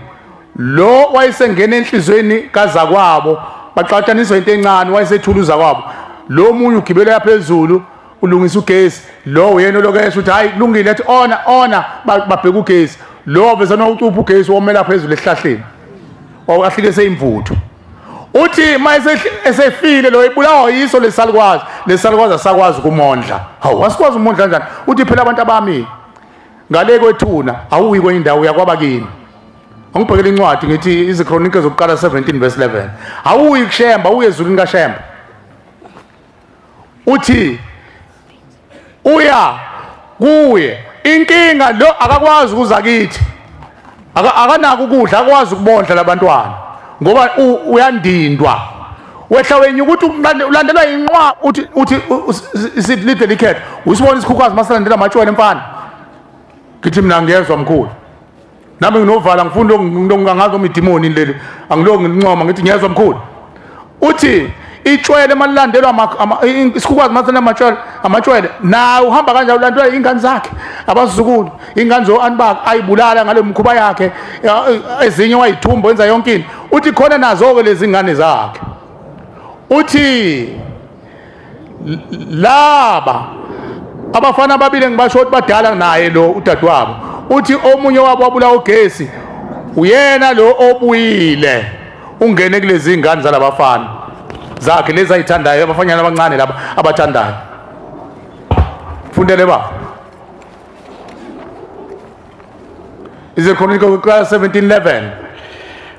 lo wayesengena enhlizweni kazakwabo, baxatshaniswa into encane, wayesethuluza kwabo. Lo munye ugibela phezulu ulungisa ugesi, lo uyena lokesho ukuthi hayi kulungile, ethi ona babheka ugesi, lo vezana ucupha ugesi womela phezulu esihlahleni, ahlike seyimvuthu. Uthi mayese esefile lo ibulawa yiso lesalukwazi, lesalukwazi asakwazi ukumondla. Hawu, asikwazi umondla kanjani? Uthi phela abantu abami ngale kwethuna awuyi kwenye indawo yakwabakini. Angibhekele incwadi ngithi iziKronike zokuqala 17 verse 11. Awuyi kuShemba, uye ezulwini kaShemba. Uthi uya kuye, inkinga lo akakwazi ukuza kithi, akanako ukudla, akwazi ukubondla labantwana ngoba uyandindwa. Wehla wenye ukuthi ulandelwa inqwa, uthi uthi delicate, usibona isikhukwazi masalandela amatshwele mfana. Ngithi mina ngiyezwa mkhulu, nami nginovala, ngifuna lokungangazi omidimoni leli, angiloko ngincoma ngithi ngiyezwa mkhulu. Uthi itshwele malilandelwa isikhukwazi masalandela amatshwele, amatshwele nawe uhamba kanjalo ulandelwa ingane zakhe, abazukulu, ingane zo-anti bakhe ayibulala ngale mkhuba yakhe, ezinye wayithumba wenza yonke into. Uthi khona nazo-ke lezi ngane zakhe. Uthi laba abafana ababili ngibasho ukuthi badala naye lo udadewabo. Uthi omunye wabo wabulawa ugesi, uyena lo obuyile ungene kulezi ingane zalabafana zakhe lezi ayithandayo, abafanyana abancane laba abathandayo. Fundele ba Izikhronike 17:11.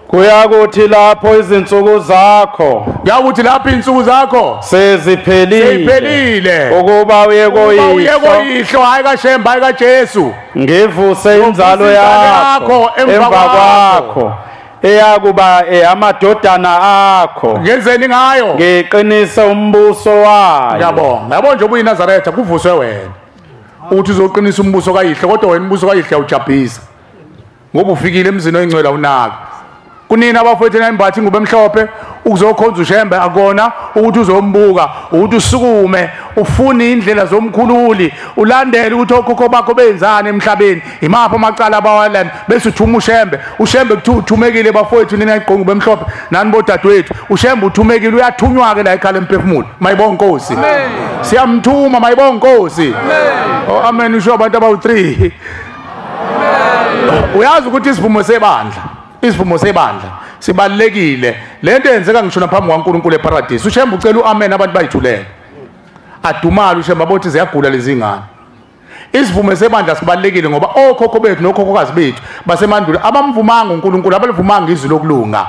Kuyakuthi lapho izinsuku zakho, kuyakuthi lapho izinsuku zakho seziphelile, ukuba uye koyihlo, hayi kaShembe, hayi kaJesu, ngivuse inzalo yakho emva kwakho eyakuba eyamadodana akho, ngenzeni ngayo? Ngiqinise umbuso wayo. Ngiyabonga. Yabo nje ubuyiNazaretha kuvuswe wena uthi uzoqinisa umbuso kayihlo, kodwa wena umbuso kayihlo uyawujabhisa ngoba ufikile emzini oyingcwele awunaka. Kunini abafowethu nayimbathi ingubo emhlophe ukuzokhonza uShembe, akona ukuthi uzombuka, ukuthi usukume ufune indlela zomkhululi, ulandele ukuthi okhokho bakho benzani emhlabeni, imaphi amacala abawalana, bese uthuma uShembe. uShembe kuthiwa uthumekile bafowethu nina igqoka ingubo emhlophe nani bodadewethu. uShembe uthumekile, uyathunywa ke la ekhala emphefumulo. Mayibonga Nkosi. Siyamthuma, mayibonga Nkosi. Oh amen. Usho abantu abawu3. Uyazi ukuthi isivumo sebandla, isivumo sebandla sibalekile. Lento yenzeka ngisho naphambi kwaNkulunkulu eParadise. uShembe ucela uamen, abantu bayithulele. Adumala uShembe abothi ziyagula lezi ngane. Isivumo sebandla sibalekile ngoba okhokho bethu nokhokhokazi bethu basemandulo abamvumanga uNkulunkulu, abalivumanga izwi lokulunga.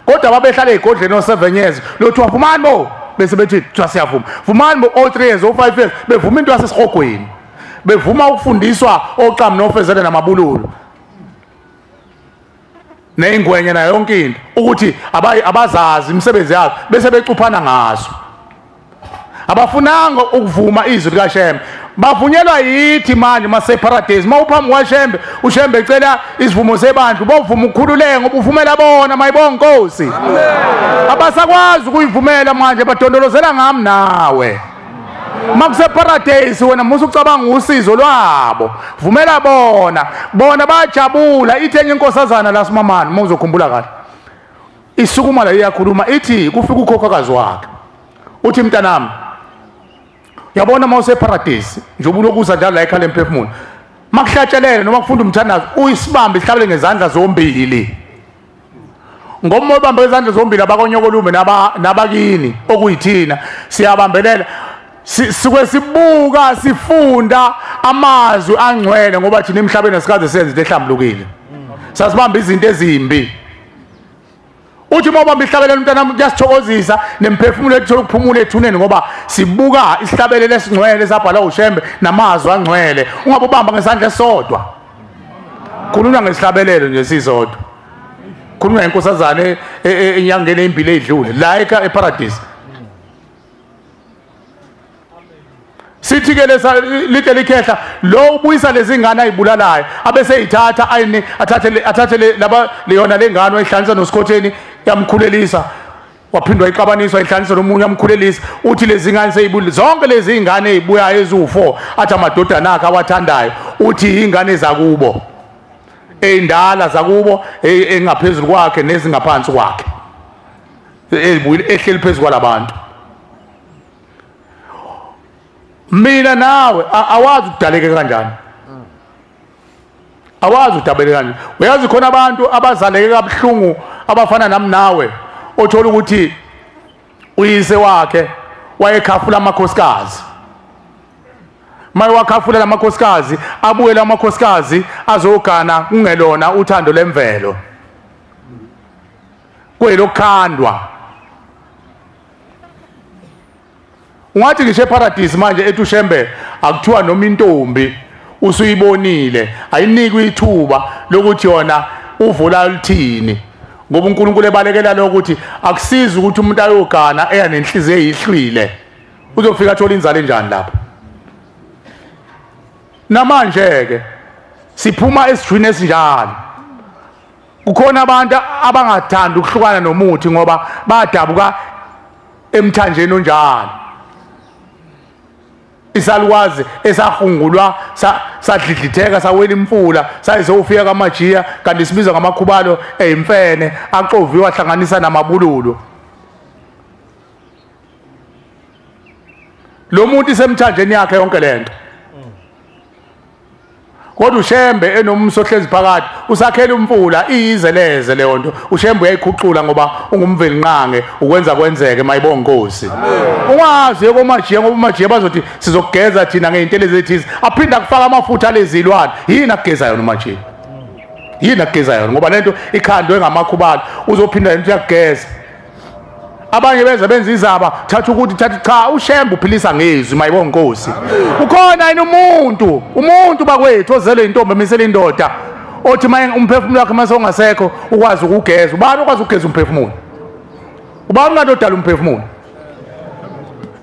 Kodwa babehlala ezigodleni o7 years, lothiwa vumani bo, bese bethi kuthiwa siyavuma. Vumani bo o3 years, o5 years, bevuma into yasesihogweni. Bevuma ukufundiswa oqamu nofezele namabululu neyingwenye nayo yonke into, ukuthi abazazi imisebenzi yabo, bese becuphana ngaso. Abafunanga ukuvuma izwi likaShembe. Bavunyelwa yithi manje maseparadise. Mawuphambi kwaShembe, uShembe ecela isivumo sebandla, bovuma ukukhululeka ngoba uvumela bona. Mayibonga Nkosi. Abasakwazi ukuyivumela manje, badondolozela ngami nawe. Makuseparadise wena musu ucabanga usizo lwabo, vumela bona. Bona bayajabula. Ithi enye inkosazana la simamani, uma uzokhumbula kahle, isukuma la iyakhuluma, ithi kufika ukhokhokazi wakhe, uthi mntanami, uyabona uma useparadise nje ubulokuza njalo la ekhala emphefumulo, makuhlatshelele noma kufunda umthandazo, uyisibambe ihlabele ngezandla zombili. Ngoba ubambe ngezandla zombili abakonyokolume nabakini okuyithina siyabambelela, sikuwe sibuka sifunda amazwi angcwele, ngoba thina emhlabeni asikaze senze into ehlambulukile, sasibamba izinto ezimbi. Uthi uma ubamba ihlabelelo mntanami, kuyasithokozisa nemphefumulo ethu ukuphumula ethuneni, ngoba sibuka isihlabelelo esingcwele esabhalwa uShembe namazwi angcwele. Ungabe ubamba ngesandla esodwa, khulunywa ngesihlabelelo nje sisodwa, khulunywa inkosazane enyangeni ezimbili ezidlule la eParadise. Sithi ke lesa lite likhehla lo ubuyisa lezi ngane ayibulalayo, abese eyithatha ayini athathe laba leyona lengane wayihlanganisa nosikhotheni yamkhulelisa, waphindwa ixabaniswa ihlanganisa nomunye yamkhulelisa. Uthi lezi ngane seyibulile zonke lezi ngane ezibuyayo eziwu4, athi amadodana akhe awathandayo, uthi ingane zakubo eyindala zakubo engaphezulu kwakhe nezingaphansi kwakhe ezibuyile ehleli phezulu kwalabantu. Mina nawe awazi udaleke kanjani, awazi udabele kanjani. Uyazi khona abantu abazaleke kabuhlungu abafana nami nawe, othola ukuthi uyise wakhe wayekhafula amakhosikazi, maye wakhafula lamakhosikazi, abuyela amakhosikazi azogana kungelona uthando lemvelo, kuyilokukhandwa. Ungathi ngisho eParadise manje ethi uShembe akuthiwa noma intombi usuyibonile ayinikwe ithuba lokuthi yona uvula luthini, ngoba uNkulunkulu ebalekela lokuthi akusizi ukuthi umuntu ayogana eya nenhliziyo eyihlwile, uzofika athola inzalo enjani lapha. Namanje ke siphuma esijwini esinjalo. Kukhona abantu abangathandi ukuhlukana nomuthi ngoba badabuka emthanjeni onjalo. Isalukazi esahungulwa sadlidlitheka sawela imfula sayizofika kaMajiya, kanti sibizwa ngamakhubalo eyimfene axoviwe ahlanganisa namabululu. Lo muntu isemthanjeni yakhe yonke lento. Kodwa uShembe enomso ohlezi phakathi usakhela umfula iyizeleze leyo nto. uShembe uyayikhuxula ngoba ungumvelinqange ukwenza kwenzeke mayibonga inkosi. Ungazi komajiya ngoba umajiya bazothi sizokugeza thina ngeintelezi ethize, aphinda kufaka amafutha lezilwane. Yini akugeza yona umajiya? Yini akugeza yona? Ngoba lento ikhandwe ngamakhubalo, uzophinda lento iyakugeza. Abanye benza benza izaba, thatha ukuthi thatha cha, uShembe uphilisa ngezwi mayibonga inkosi. Ukhona yini umuntu bakwethu ozelwe intombi emisele indoda othi maye umphefumulo wakhe mase ungasekho ukwazi ukugeza? Ubani okwazi ukugeza umphefumulo? Ubani ungathi odala umphefumulo?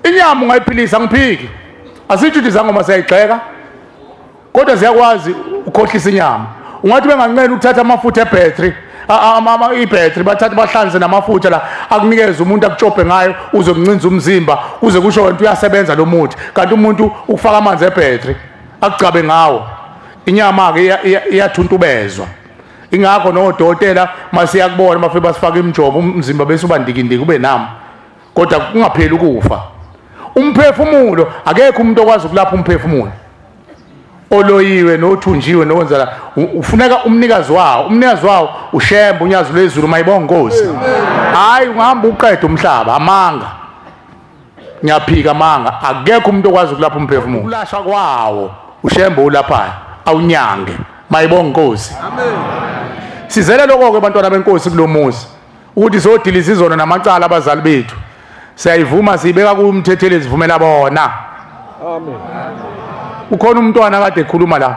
Inyama ungayiphilisa, ngiphiki. Asitsho ukuthi izangoma siyayigxeka, kodwa ziyakwazi ukukhohlisa inyama. Ungathi benganqena ukuthatha amafutha ebhetri, ibhetri bathathe bahlanze namafutha la akunikeze umuntu akuchophe ngayo uzokuncinza umzimba uze kusho wena uyasebenza lo muthi, kanti umuntu ukufaka amanzi ebhetri akugcabe ngawo. Inyama ke iyathuntubezwa. Ingakho nodokotela masiyakubona mafike basifaka imjovo umzimba bese uba ndikindiki ube nami, kodwa kungapheli ukufa. Umphefumulo, akekho umuntu okwazi ukulapha umphefumulo oloyiwe nothunjiwe nowenza la. Ufuneka umnikazi wawo. Umnikazi wawo uShembe unyazi lwezulu mayibonga inkosi. Hayi ungahamba uqede umhlaba amanga. Ngiyaphika amanga, akekho umuntu okwazi ukulapha umphefumulo. Ukulashwa kwawo uShembe ulaphayo awunyange mayibonga inkosi. Amen. Sizele lokho ke bantwana benkosi kulomuzi ukuthi sodiliza izono namacala abazali bethu. Siyayivuma siyibeka kumthethelezi vumela bona. Amen. Ukhona umntwana kade ekhuluma la,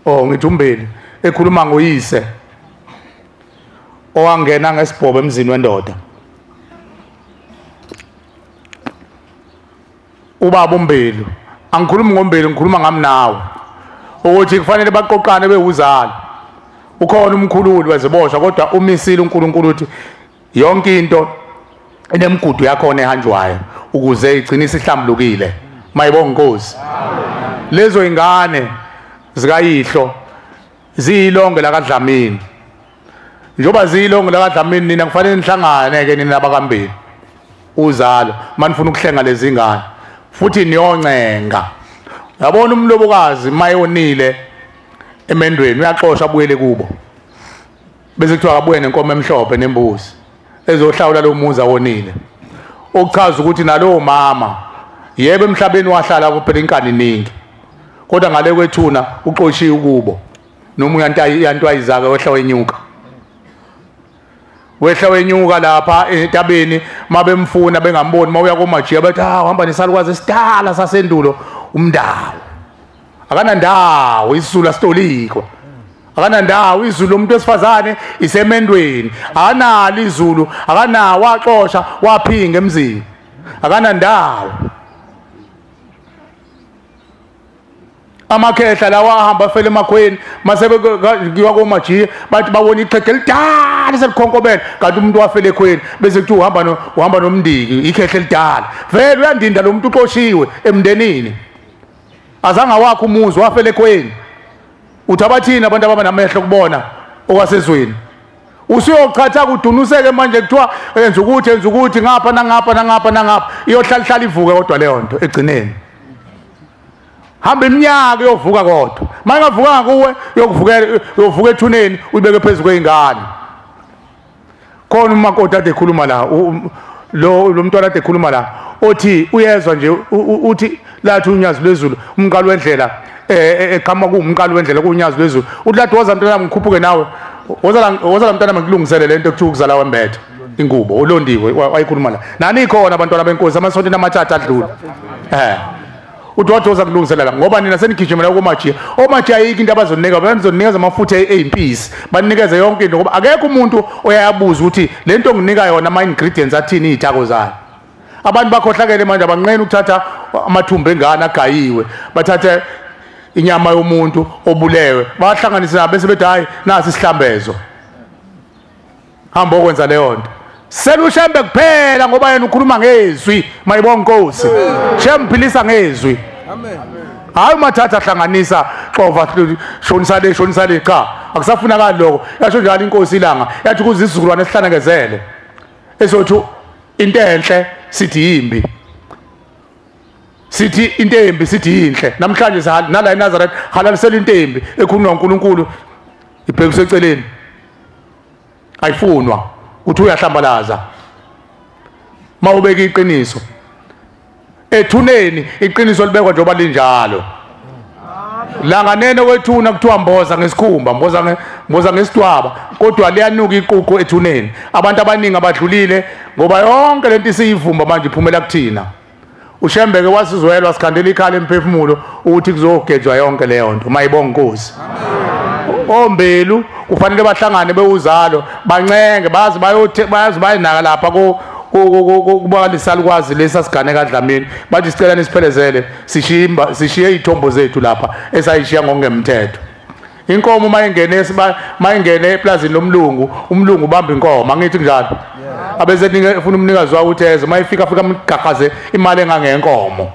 oh ngithi umbeli ekhuluma ngoyise owangena ngesibhobo emzini wendoda. Ubaba umbeli, angikhulumi ngombeli, ngikhuluma ngami nawe, ukuthi kufanele baqoqane bewuzalo. Ukhona umkhululi wezibosha kodwa umisile uNkulunkulu ukuthi yonke into inemigudu yakhona ehanjwayo ukuze igcine isihlambulukile. Mayibonga inkosi. Lezo ingane zikayihlo ziyilonge la kaDlamini. Njoba ziyilonge la kaDlamini, nina kufanele nihlangane ke nina abakambili uzalo manifuna ukuhlenga lezi ingane, futhi niyoncenga. Yabona umlobokazi mayonile emendweni uyaxoshwa abuyele kubo, bese kuthiwa akabuye nenkomo emhlophe nembuzi ezohlawula lo muzi awonile. Okuchaza ukuthi nalowo mama yebo emhlabeni wahlala kuphela inkani iningi, kodwa ngale kwethuna uxoshiwe kubo noma uyantwayizaka wehla wenyuka, wehla wenyuka lapha entabeni. Mabemfuna bengamboni, mawuya komajiya bathi ah uhamba nesalukwazi esidala sasendulo umndawo. Akanandawo isizulu asitolikwa, akanandawo izulu umuntu wesifazane isemendweni, akanalo izulu, akanawo, waxosha waphinga emzini, akanandawo. Amakhehla lawa ahamba afele emakhweni masebekuyiwa komajiya bathi babona ixhege elidala selikhonkobela, kanti umuntu wafele ekhweni, bese kuthiwa uhamba nomndiki, ikhehla elidala. Vele uyandinda lo muntu uxoshiwe emndenini, azange awakhe umuzi, wafele ekhweni. Uthi abathini abantu abanamehlo kubona okwasezweni? Usuyochatha kudunuseke manje kuthiwa enza ukuthi enza ukuthi ngapha nangapha nangapha nangapha, iyohlala hlala ivuke kodwa leyo nto egcineni. Hamba iminyaka iyovuka, kodwa mayingavukanga kuwe iyokuvukela, uyovuka ethuneni uyibeke phezulu kweingane. Khona umakoti ade ekhuluma la, lo mntwana ade ekhuluma la othi uyezwa nje uthi lathi unyazi lwezulu umqalo wendlela eqhamuka kuwumqalo wendlela kuwunyazi lwezulu, uthi lathi woza mntwana ngikhuphuke nawe, woza mntwana ngikulungisele lento ekuthiwa ukuzala wembethe ingubo ulondiwe wayikhuluma la. Nani ikhona abantwana benkosi amasontweni amathathu adlula uthi wathi woza kulungiselela ngoba nina senigijimela komajiya. Omajiya ayikho into abazonika, bazonikeza amafutha eyimpisi, banikeze yonke into, ngoba akekho umuntu oyayabuza ukuthi le nto nginika yona ama ingredients athini izithako zayo. Abantu bakhohlakele manje, abanqena ukuthatha amathumbu engane agayiwe, bathathe inyama yomuntu obulewe bahlanganise nabo bese bethi hayi nasi isihlambezo, hamba okwenza leyo nto. Selushembe kuphela ngoba yena ukhuluma ngezwi. Mayibonga inkosi. Shembe philisa ngezwi. Amen. Hayi umathatha hlanganisa xova shonisa le shonisa le, cha akusafunakali lokho. Yasho njalo inkosi ilanga yathi kuze isizukulwane esihlanakezele esothi into enhle sithi yimbi, Sithi into embi sithi inhle. Namhlanje nala eNazaretha halalisela into embi ekhulunywa uNkulunkulu ibhekiswe eceleni. Ayifunwa uthi uyahlambalaza. Mawubeka iqiniso ethuneni, iqiniso libekwa njengoba linjalo. Langanene kwethuna kuthiwa mboza ngesikhumba, mboza ngesidwaba, kodwa liyanuka iququ ethuneni. Abantu abaningi abadlulile ngoba yonke lento isiyivumba manje iphumela kuthina. uShembe ke wasizwelwa sikhandela ikhala emphefumulo ukuthi kuzogejwa yonke leyo nto. Mayibonga Inkosi. Ombelu kufanele bahlangane bewuzalo, bancenge, bazi bayazi bayinaka lapha kuba lisalukwazi lesa sigane kaDlamini, bathi sicela nisiphelezele sishiye izithombo zethu lapha esayishiya ngokungemthetho. Inkomo mayingene eplazini lomlungu, umlungu ubamba inkomo, angithi kunjalo. Abese efuna umnikazi wawo uthi eze, mayifika afika amgaqaze imali engangenkomo.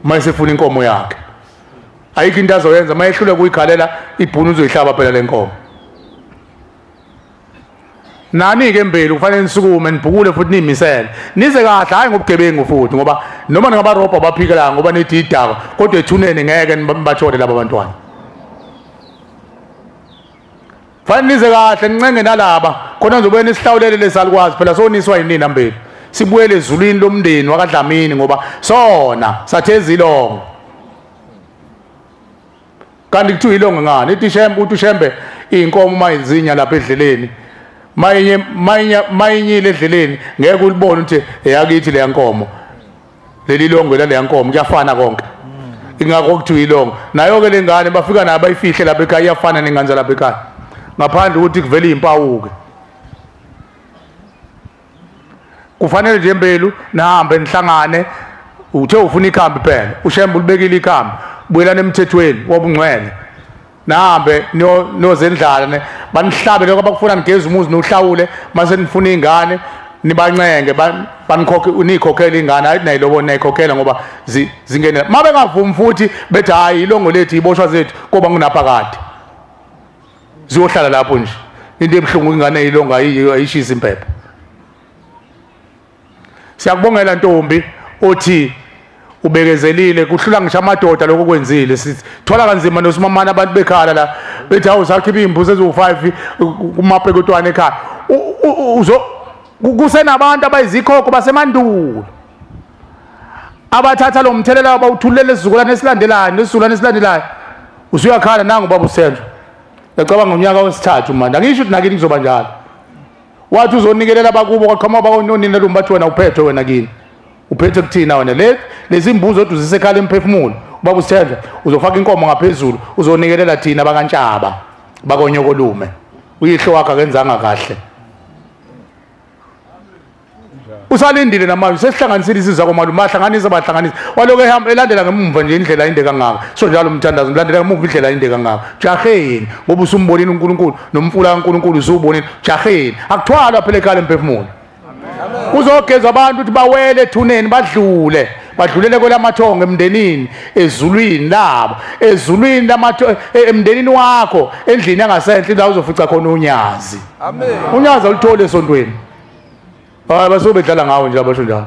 Mayisefuna inkomo yakhe. Ayikho into azoyenza, mayehlule kuyikhalela ibhunu uzoyihlaba phela lenkomo. Nani ke mbeli kufanele nisukume nibhukule futhi niyimisele. Nize kahle hayi ngobugebengu futhi, ngoba noma ningabarobha baphikela ngoba nithi idaka, kodwa ethuneni ngeke nibathole laba bantwana. Fanele nize kahle nincenge nalaba khona nizobuye nisihlawulele lesalukwazi phela soniswa yinini mbeli. Sibuyele ezulwini lomndeni wakaDlamini ngoba sona satheza ilongo. Kanti kuthiwa ilongo ngani? Ithi Shembe, uthi uShembe inkomo mayizinya lapha edleleni. Mayinyile edleleni ngeke ulibone ukuthi eyakithi leya nkomo. Leli longo la leya nkomo kuyafana konke. Ingakho kuthiwa ilongo. Nayo ke lengane bafika nayo bayifihle lapha ekhaya, iyafana nengane zalapha ekhaya. Ngaphandle ukuthi kuvele izimpawu ke. Kufanele nje mbelu nihambe nihlangane, uthe ufuna ikhambi phela, uShembe ulibekile ikhambi, buyelana emthethweni wobungcwele. Nahambe nozendlala banihlabe lokho abakufuna, nigeze umuzi nohlawule, mase nifuna ingane nibancenge banikhokhe, nikhokhele ingane, hayi nayilobona nayikhokhela ngoba zingene. Mabengavumi futhi bethi hayi ilongo lethu iboshwa zethu koba ngunaphakade. Ziyohlala lapho nje. Into ebuhlungu ingane ilongo ayishisa impepho. Siyakubongela ntombi othi ubekezelile, kuhlula ngisho amadoda lokho kwenzile. Sithola kanzima nosimamana abantu bekhala la bethi hawu sakhipha imbuzi eziwu5 kumapekotwane ekhaya. Kusenabantu abayizikhokho basemandulo abathatha lo mthelela bawuthulela esizukulwane esilandelayo nesizukulwane esilandelayo. Usuyakhala nangu baba uSenzo. Ngicabanga ngonyaka wesithathu manje, angisho ukuthi nakini kuzoba njalo. Wathi uzonikelela bakubo kwaqhamuka bakononina lo mbathi wena uphethe wena kini. Uphethe kuthina wena. Lezi mbuzo odwa zisekhala emphefumulo. Ubaba uSithenjwa uzofaka inkomo ngaphezulu, uzonikelela thina bakantshaba bakonyokolume. Uyihlo wakhe akenzanga kahle. Usalindile namanje, sesihlanganisile isizwe komalume, bahlanganisa bahlanganisa. Waloko ehamba elandela ngemuva nje indlela inde kangaka. So njalo umthandazo ulandela ngemuva indlela inde kangaka. Jaheni ngoba usumbonile uNkulunkulu nomfula kaNkulunkulu usubonile. Jaheni akuthwalwa phela ekhaya emphefumulo. Kuzogezwa abantu ukuthi bawele ethuneni badlule. Badlulele kwelamathongo emndenini, ezulwini labo, ezulwini lamathongo emndenini wakho, endlini yangasenhle la uzofica khona unyazi. Amen. Unyazi aluthole esontweni. Hayi basuke bedlala ngawo nje abasho njalo.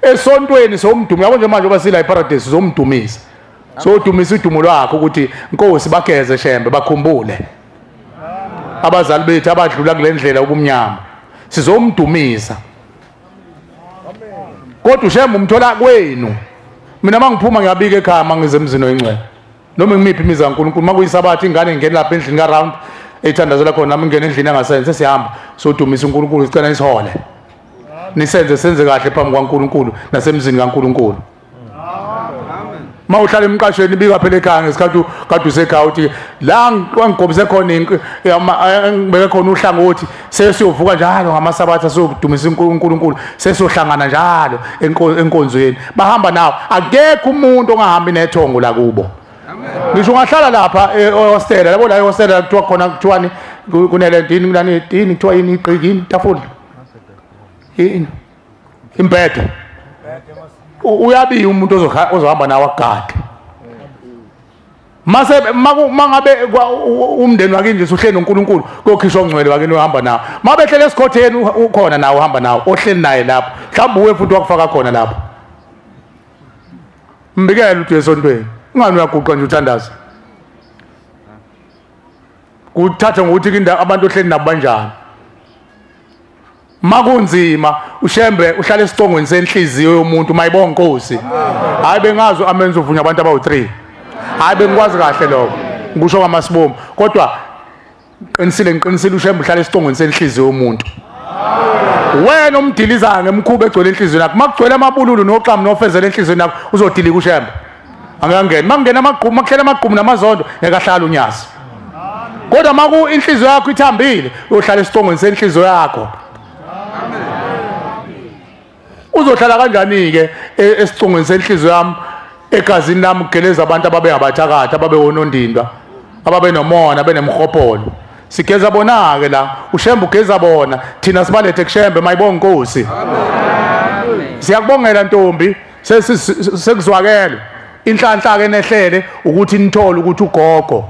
Esontweni somdumisa, yabo nje manje basila eParadise somdumisa. Sodumisa udumo lwakho ukuthi Nkosi bageze Shembe bakhumbule. Abazali bethu abadlula kule ndlela ubumnyama. Sizomdumisa. Kodwa uShembe umthola kwenu. Mina mangiphuma ngiyabika ekhaya mangize emzini oyingcwele. Noma ngimiphi imizi kaNkulunkulu, makuyisabatha ingane ingene lapha endlini ka round ethandazela khona, nami ngene endlini yangasense sihamba sodumisa uNkulunkulu, sicela nisihole. Nisenze senze kahle phambi kwaNkulunkulu nasemzini kaNkulunkulu. Mawuhlala emqashweni ibika phela ekhaya ngesikhathi kade usekhaya uthi la kwangigobise khona ngibeke khona uhlangothi, sesiyovuka njalo ngamasabatha siyodumisa uNkulunkulu, sesiyohlangana njalo enkonzweni. Bahamba nawo, akekho umuntu ongahambi nethongo la kubo. Ngisho ungahlala lapha ehostela, yabo la ehostela kuthiwa khona kuthiwani kunelento yini lani yini kuthiwa yini igqiki yini tafula yini impethe. Uyabiya umuntu ozohamba nawe akugade. Mase mangabe umndeni wakini nje usuhleli noNkulunkulu kuyokhishwa ongcwele wakini uhamba nawe. Mabehlele esikhotheni ukhona nawe uhamba nawe, ohleli naye lapho. Mhlawumbe uwe futhi wakufaka khona lapho. Mbikele uthi esontweni. Ungani uyaguqa nje uthandaza. Kuthatha ngokuthi kinda abantu ohleli nabo banjani. Makunzima uShembe uhlala esicongweni senhliziyo yomuntu mayibonga inkosi. Hayi bengazi amenza uvunya abantu abawu3. Hayi bengikwazi kahle lokho. Ngisho ngamasibomu kodwa qinisile ngiqinisile uShembe uhlala esicongweni senhliziyo yomuntu. Wena umdiliza ngemkhuba egcwele enhliziyweni yakho. Makugcwele amabululu noxamu nofezela enhliziyweni yakho uzodilika uShembe. Angangena. Makungena amagqumu makuhlela amagqumu namazondo ngeke ahlale unyazi. Kodwa maku inhliziyo yakho ithambile uyohlala esicongweni senhliziyo yakho. Uzohlala kanjani ke esicongweni senhliziyo yami egazini lami kugeleza abantu ababeyabathakatha ababewonondindwa ababenomona benemhopolo. Sigeza bona ke la uShembe ugeza bona thina sibalethe kuShembe mayibonga inkosi. Siyakubongela ntombi sekuzwakele inhlanhla ke nehlele ukuthi nithole ukuthi ugogo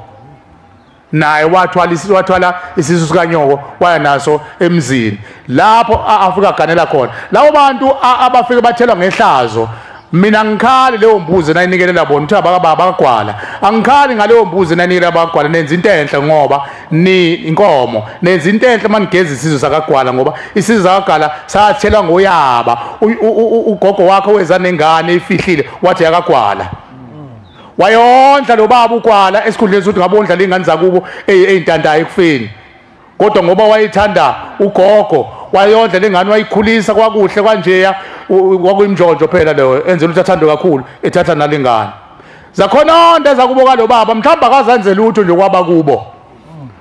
naye wathwala isisu sikanyoko waya naso emzini lapho afika ganela khona. Labo bantu abafike bathelwa ngehlazo. Mina ngikhali leyo mbuzi nayinikelela bona uthi abakagwala. Angikhali ngaleyo mbuzi nayinikelela abakagwala, nenza into enhle ngoba ni inkomo nenza into enhle manigeza isizwe sakagwala ngoba isizwe sakagwala sathelwa ngoyaba. Ugogo wakho weza nengane ifihlile wathi yakagwala. Wayondla lo baba ugwala esikhundleni sokuthi ngabondla lengane zakubo eyintandayo ekufeni. Kodwa ngoba wayethanda ugogo wayondla lengane wayikhulisa kwakuhle kwanjeya kwakuyimjojo phela leyo enzela ukuthi athandwe kakhulu ethatha nalengane. Zakhona onke zakubo kalo baba mhlawumbe akazanze lutho nje kwaba kubo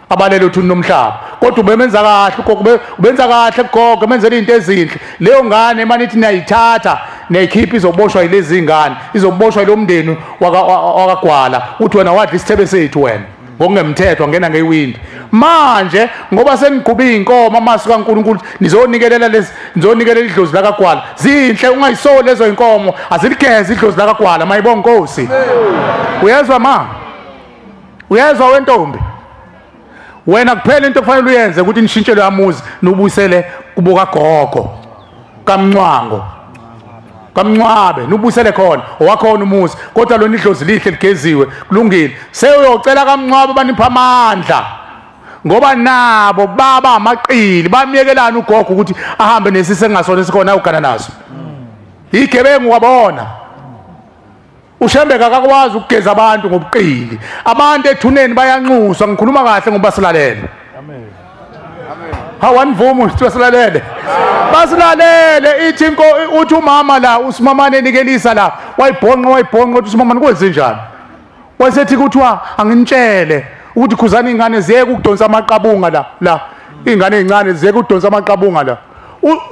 abalele uthuni nomhlaba kodwa ubemenza kahle ugogo ubenza kahle ugogo emenzela izinto ezinhle. Leyo ngane manje ithi niyayithatha neyikhipha izoboshwa yilezi ingane izoboshwa lo mndeni wakagwala uthi wena wadla isithebe sethu wena ngokungemthetho ngena ngewindi. Manje ngoba senigqube inkomo amasu kaNkuluNkulu nizonikelela lezi nizonikelela idlozi lakagwala zinhle ungayisoli lezo inkomo aziligeze idlozi lakagwala mayibonga inkosi. Uyezwa ma? Uyezwa wentombi? Wena kuphela into okufanele uyenze ukuthi nishintshelwe amuzi nubuyisele kubo kagogo kaMncwango kaMncwabe nubuyisele khona owakhona umuzi kodwa lona idlozi lihle ligeziwe kulungile. Seyuyocela kaMncwabe banipha amandla ngoba nabo baba amaqili bamyekelana ugogo ukuthi ahambe nesise engasona esikhona ayogana naso. Igebengu wabona uShembe akakwazi ukugeza abantu ngobuqili. Abantu ethuneni bayanxuswa. Ngikhuluma kahle ngoba silalele. Amen. Hawanivuma ukuthi basilalele. Basilalele ithi inko uthi umama la usimamane enikelisa la wayibhonqa uthi usimamane kwenze njani. Wasethi kuthiwa anginitshele ukuthi khuzana ingane ziyeke ukudonsa amaqabunga la ingane ezincane ziyeke ukudonsa amaqabunga la.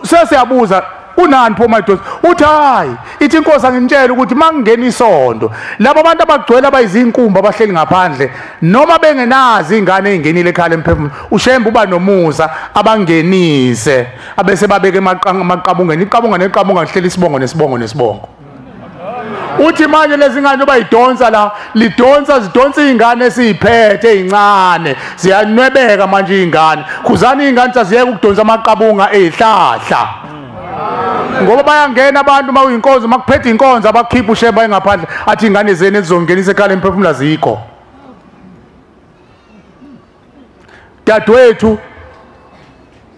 Sesiyabuza unani pho madoda uthi hayi ithi inkosi anginitshela ukuthi mangingena isonto labo abantu abagcwele abayizinkumba abahleli ngaphandle noma bengenazi ingane ezingenile ekhaya emphefumulo uShembe uba nomusa abangenise abese babeke emaqabungeni iqabunga neqabunga lihleli isibongo nesibongo nesibongo. Uthi manje lezi ngane bayidonsa la lidonsa zidonsa izingane esiziphethe ezincane ziyanwebeka manje izingane khuzana izingane saziyeke ukudonsa amaqabunga ezihlahla ngoba bayangena abantu uma uyinkonzo makuphethe inkonzo abakhipha uShembe engaphandle athi ingane zenu ezizongenisa ekhaya emphefumulo azikho. Dadewethu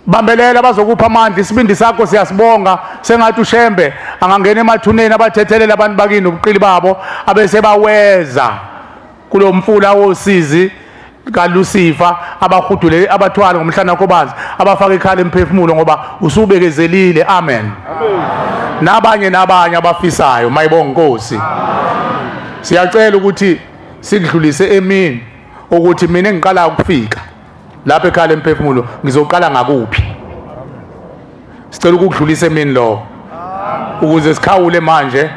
bambelela bazokupha amandla isibindi sakho siyasibonga sengathi uShembe angangena emathuneni abathethelele abantu bakini ubuqili babo abese baweza kulomfula wosizi kaLucifer abahudule abathwala ngomhlana kobanzi abafaka ikhala emphefumulo ngoba usubekezelile. Amen. Nabanye nabanye abafisayo mayibonga inkosi. Siyacela ukuthi sikudlulise emini ukuthi mina engiqala ukufika lapha ekhala emphefumulo ngizoqala ngakuphi. Sicela ukudlulisa emini lo ukuze sikhawule manje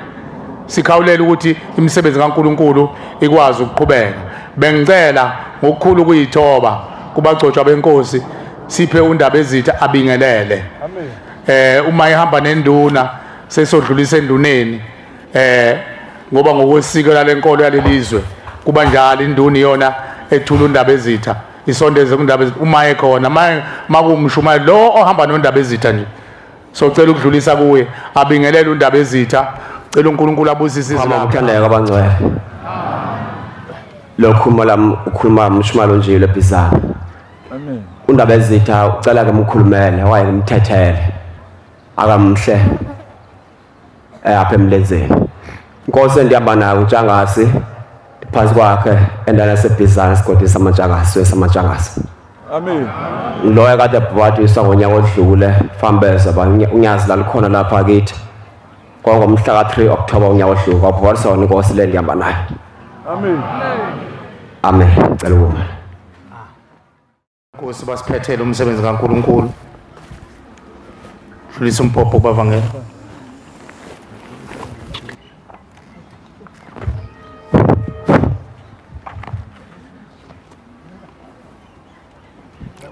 sikhawulele ukuthi imisebenzi kaNkuluNkulu ikwazi ukuqhubeka. Bengicela ngokukhulu kuyithoba kubagcotshwa benkosi siphe undaba ezitha abingelele. Uma ihamba nenduna sesodlulisa enduneni ngoba ngokwesiko lalenkolo yalelizwe kuba njalo induna iyona ethula undaba ezitha isondeze kundaba uma ekhona makumshumayeli lo ohamba nondaba ezitha nje. Socela ukudlulisa kuye abingelele undaba ezitha. Cela uNkulunkulu abusise izwi lakhe. Mthandeka abangcwele. Lokhu lami ukhuluma umshumalo nje lebhizana. Amen. Undaba ezitha ucela ke umkhulumele waye ngimthethele. Akamhle apha emlenzeni. Inkosi endihamba nayo uTshangasi phansi kwakhe endana sebhizana isigodi samaTshangasi wesamaTshangasi. Amen. Loyo kade ebhabhadiswa ngonyaka odlule fambeza ba unyazi lalikhona lapha kithi. Kwangomhla ka3 October unyaka odlule kwabhabhadiswa inkosi le ndihamba nayo. Amen. Amen. Cela ukuma. Nkosi basiphethele umsebenzi kaNkulunkulu. Dlulisa umbhobho kubavangeli.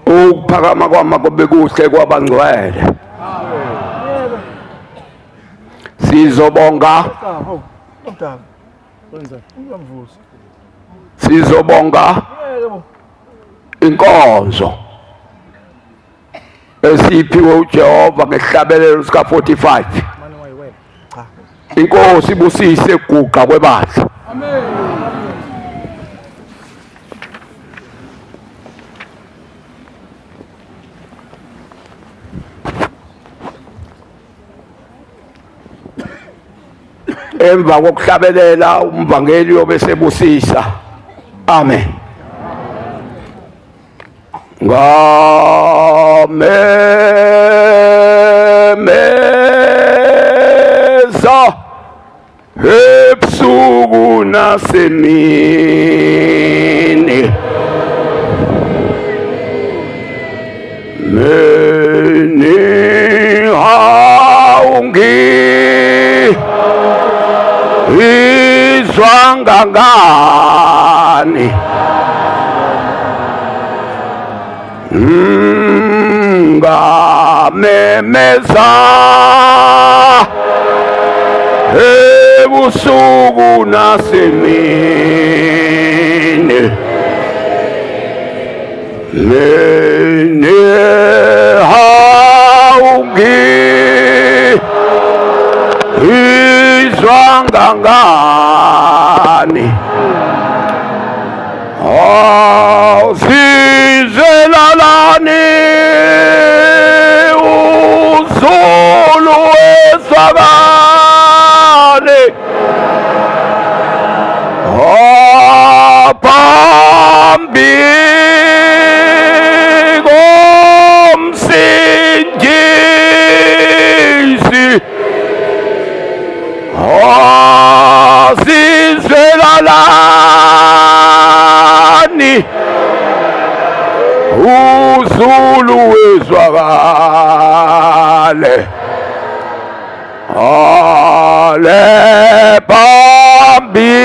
Ukuphakama kwami kube kuhle kwabangcwele. Sizobonga. Sizobonga inkonzo esiphiwe uJehova ngehlabelelo sika 45. Inkosi ibusise guqa kwebandla. Amen. Emva kokuhlabelela umvangeli obesebusisa. Amen. Ngamemeza ebusuku nasemini, mini awungi izwangangani ngamemeza ebusuku nasemini, mini awungi izwangangani awusizelalani uZulu wesabane phambi komsindisi asizelalani uZulu wezwakale ale phambi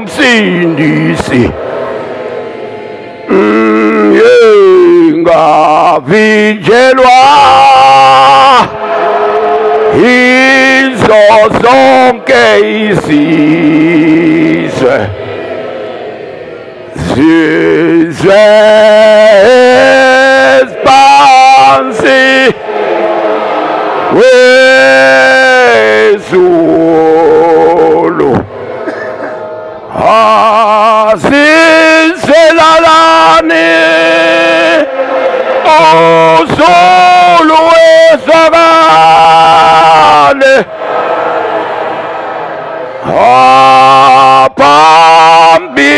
komsindisi ngavinjelwa izo zonke izizwe zizwe eziphansi wezulu azizelalani uZulu wezwakale phambi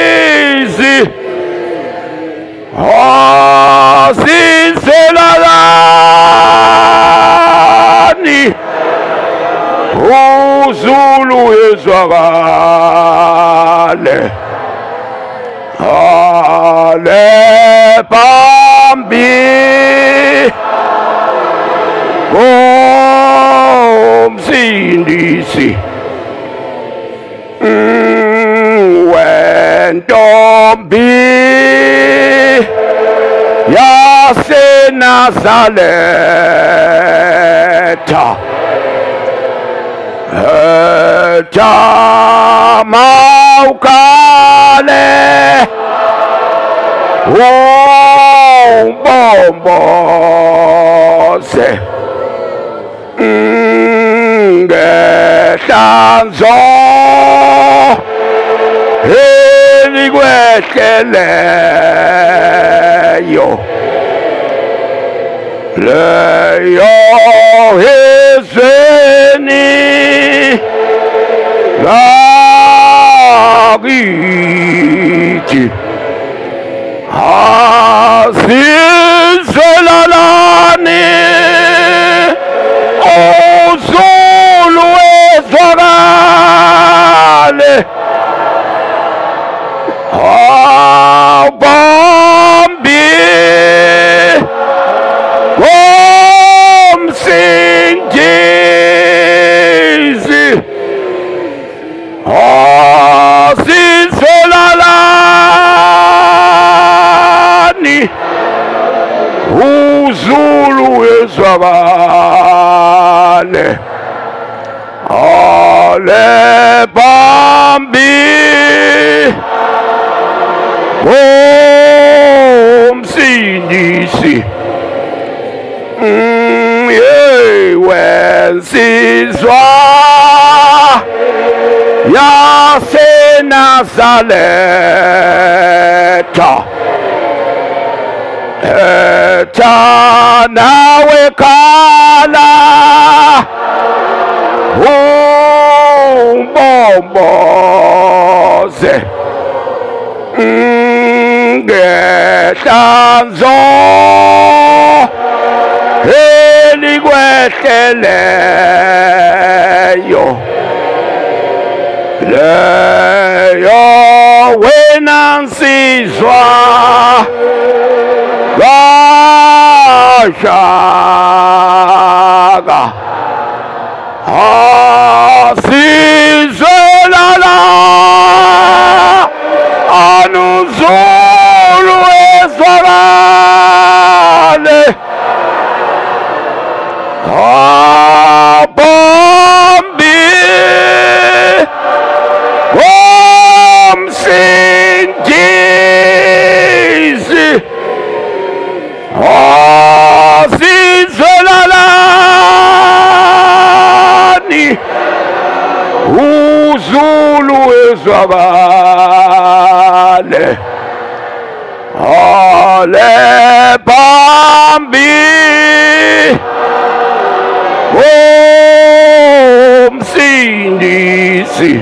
komsindisi azizelalani uZulu wezwakale ale phambi komsindisi wentombi yaseNazaretha Jama ukale Umbomboze ngehlanzo elikwehleleyo leyo ezweni lakithi asizwelalani uZulu ezwakale abambi komsindisi asizwelalani uZulu ezwakale ale bambi komsindisi wensizwa yaseNazaretha etha nawe khala umbomboze ngehlanzo elikwehleleyo leyo wena nsizwa kaShaka asizwelala anuZulu ezwakale abambi komsindisi asizwelalani uZulu ezwakale ale bambi komsindisi.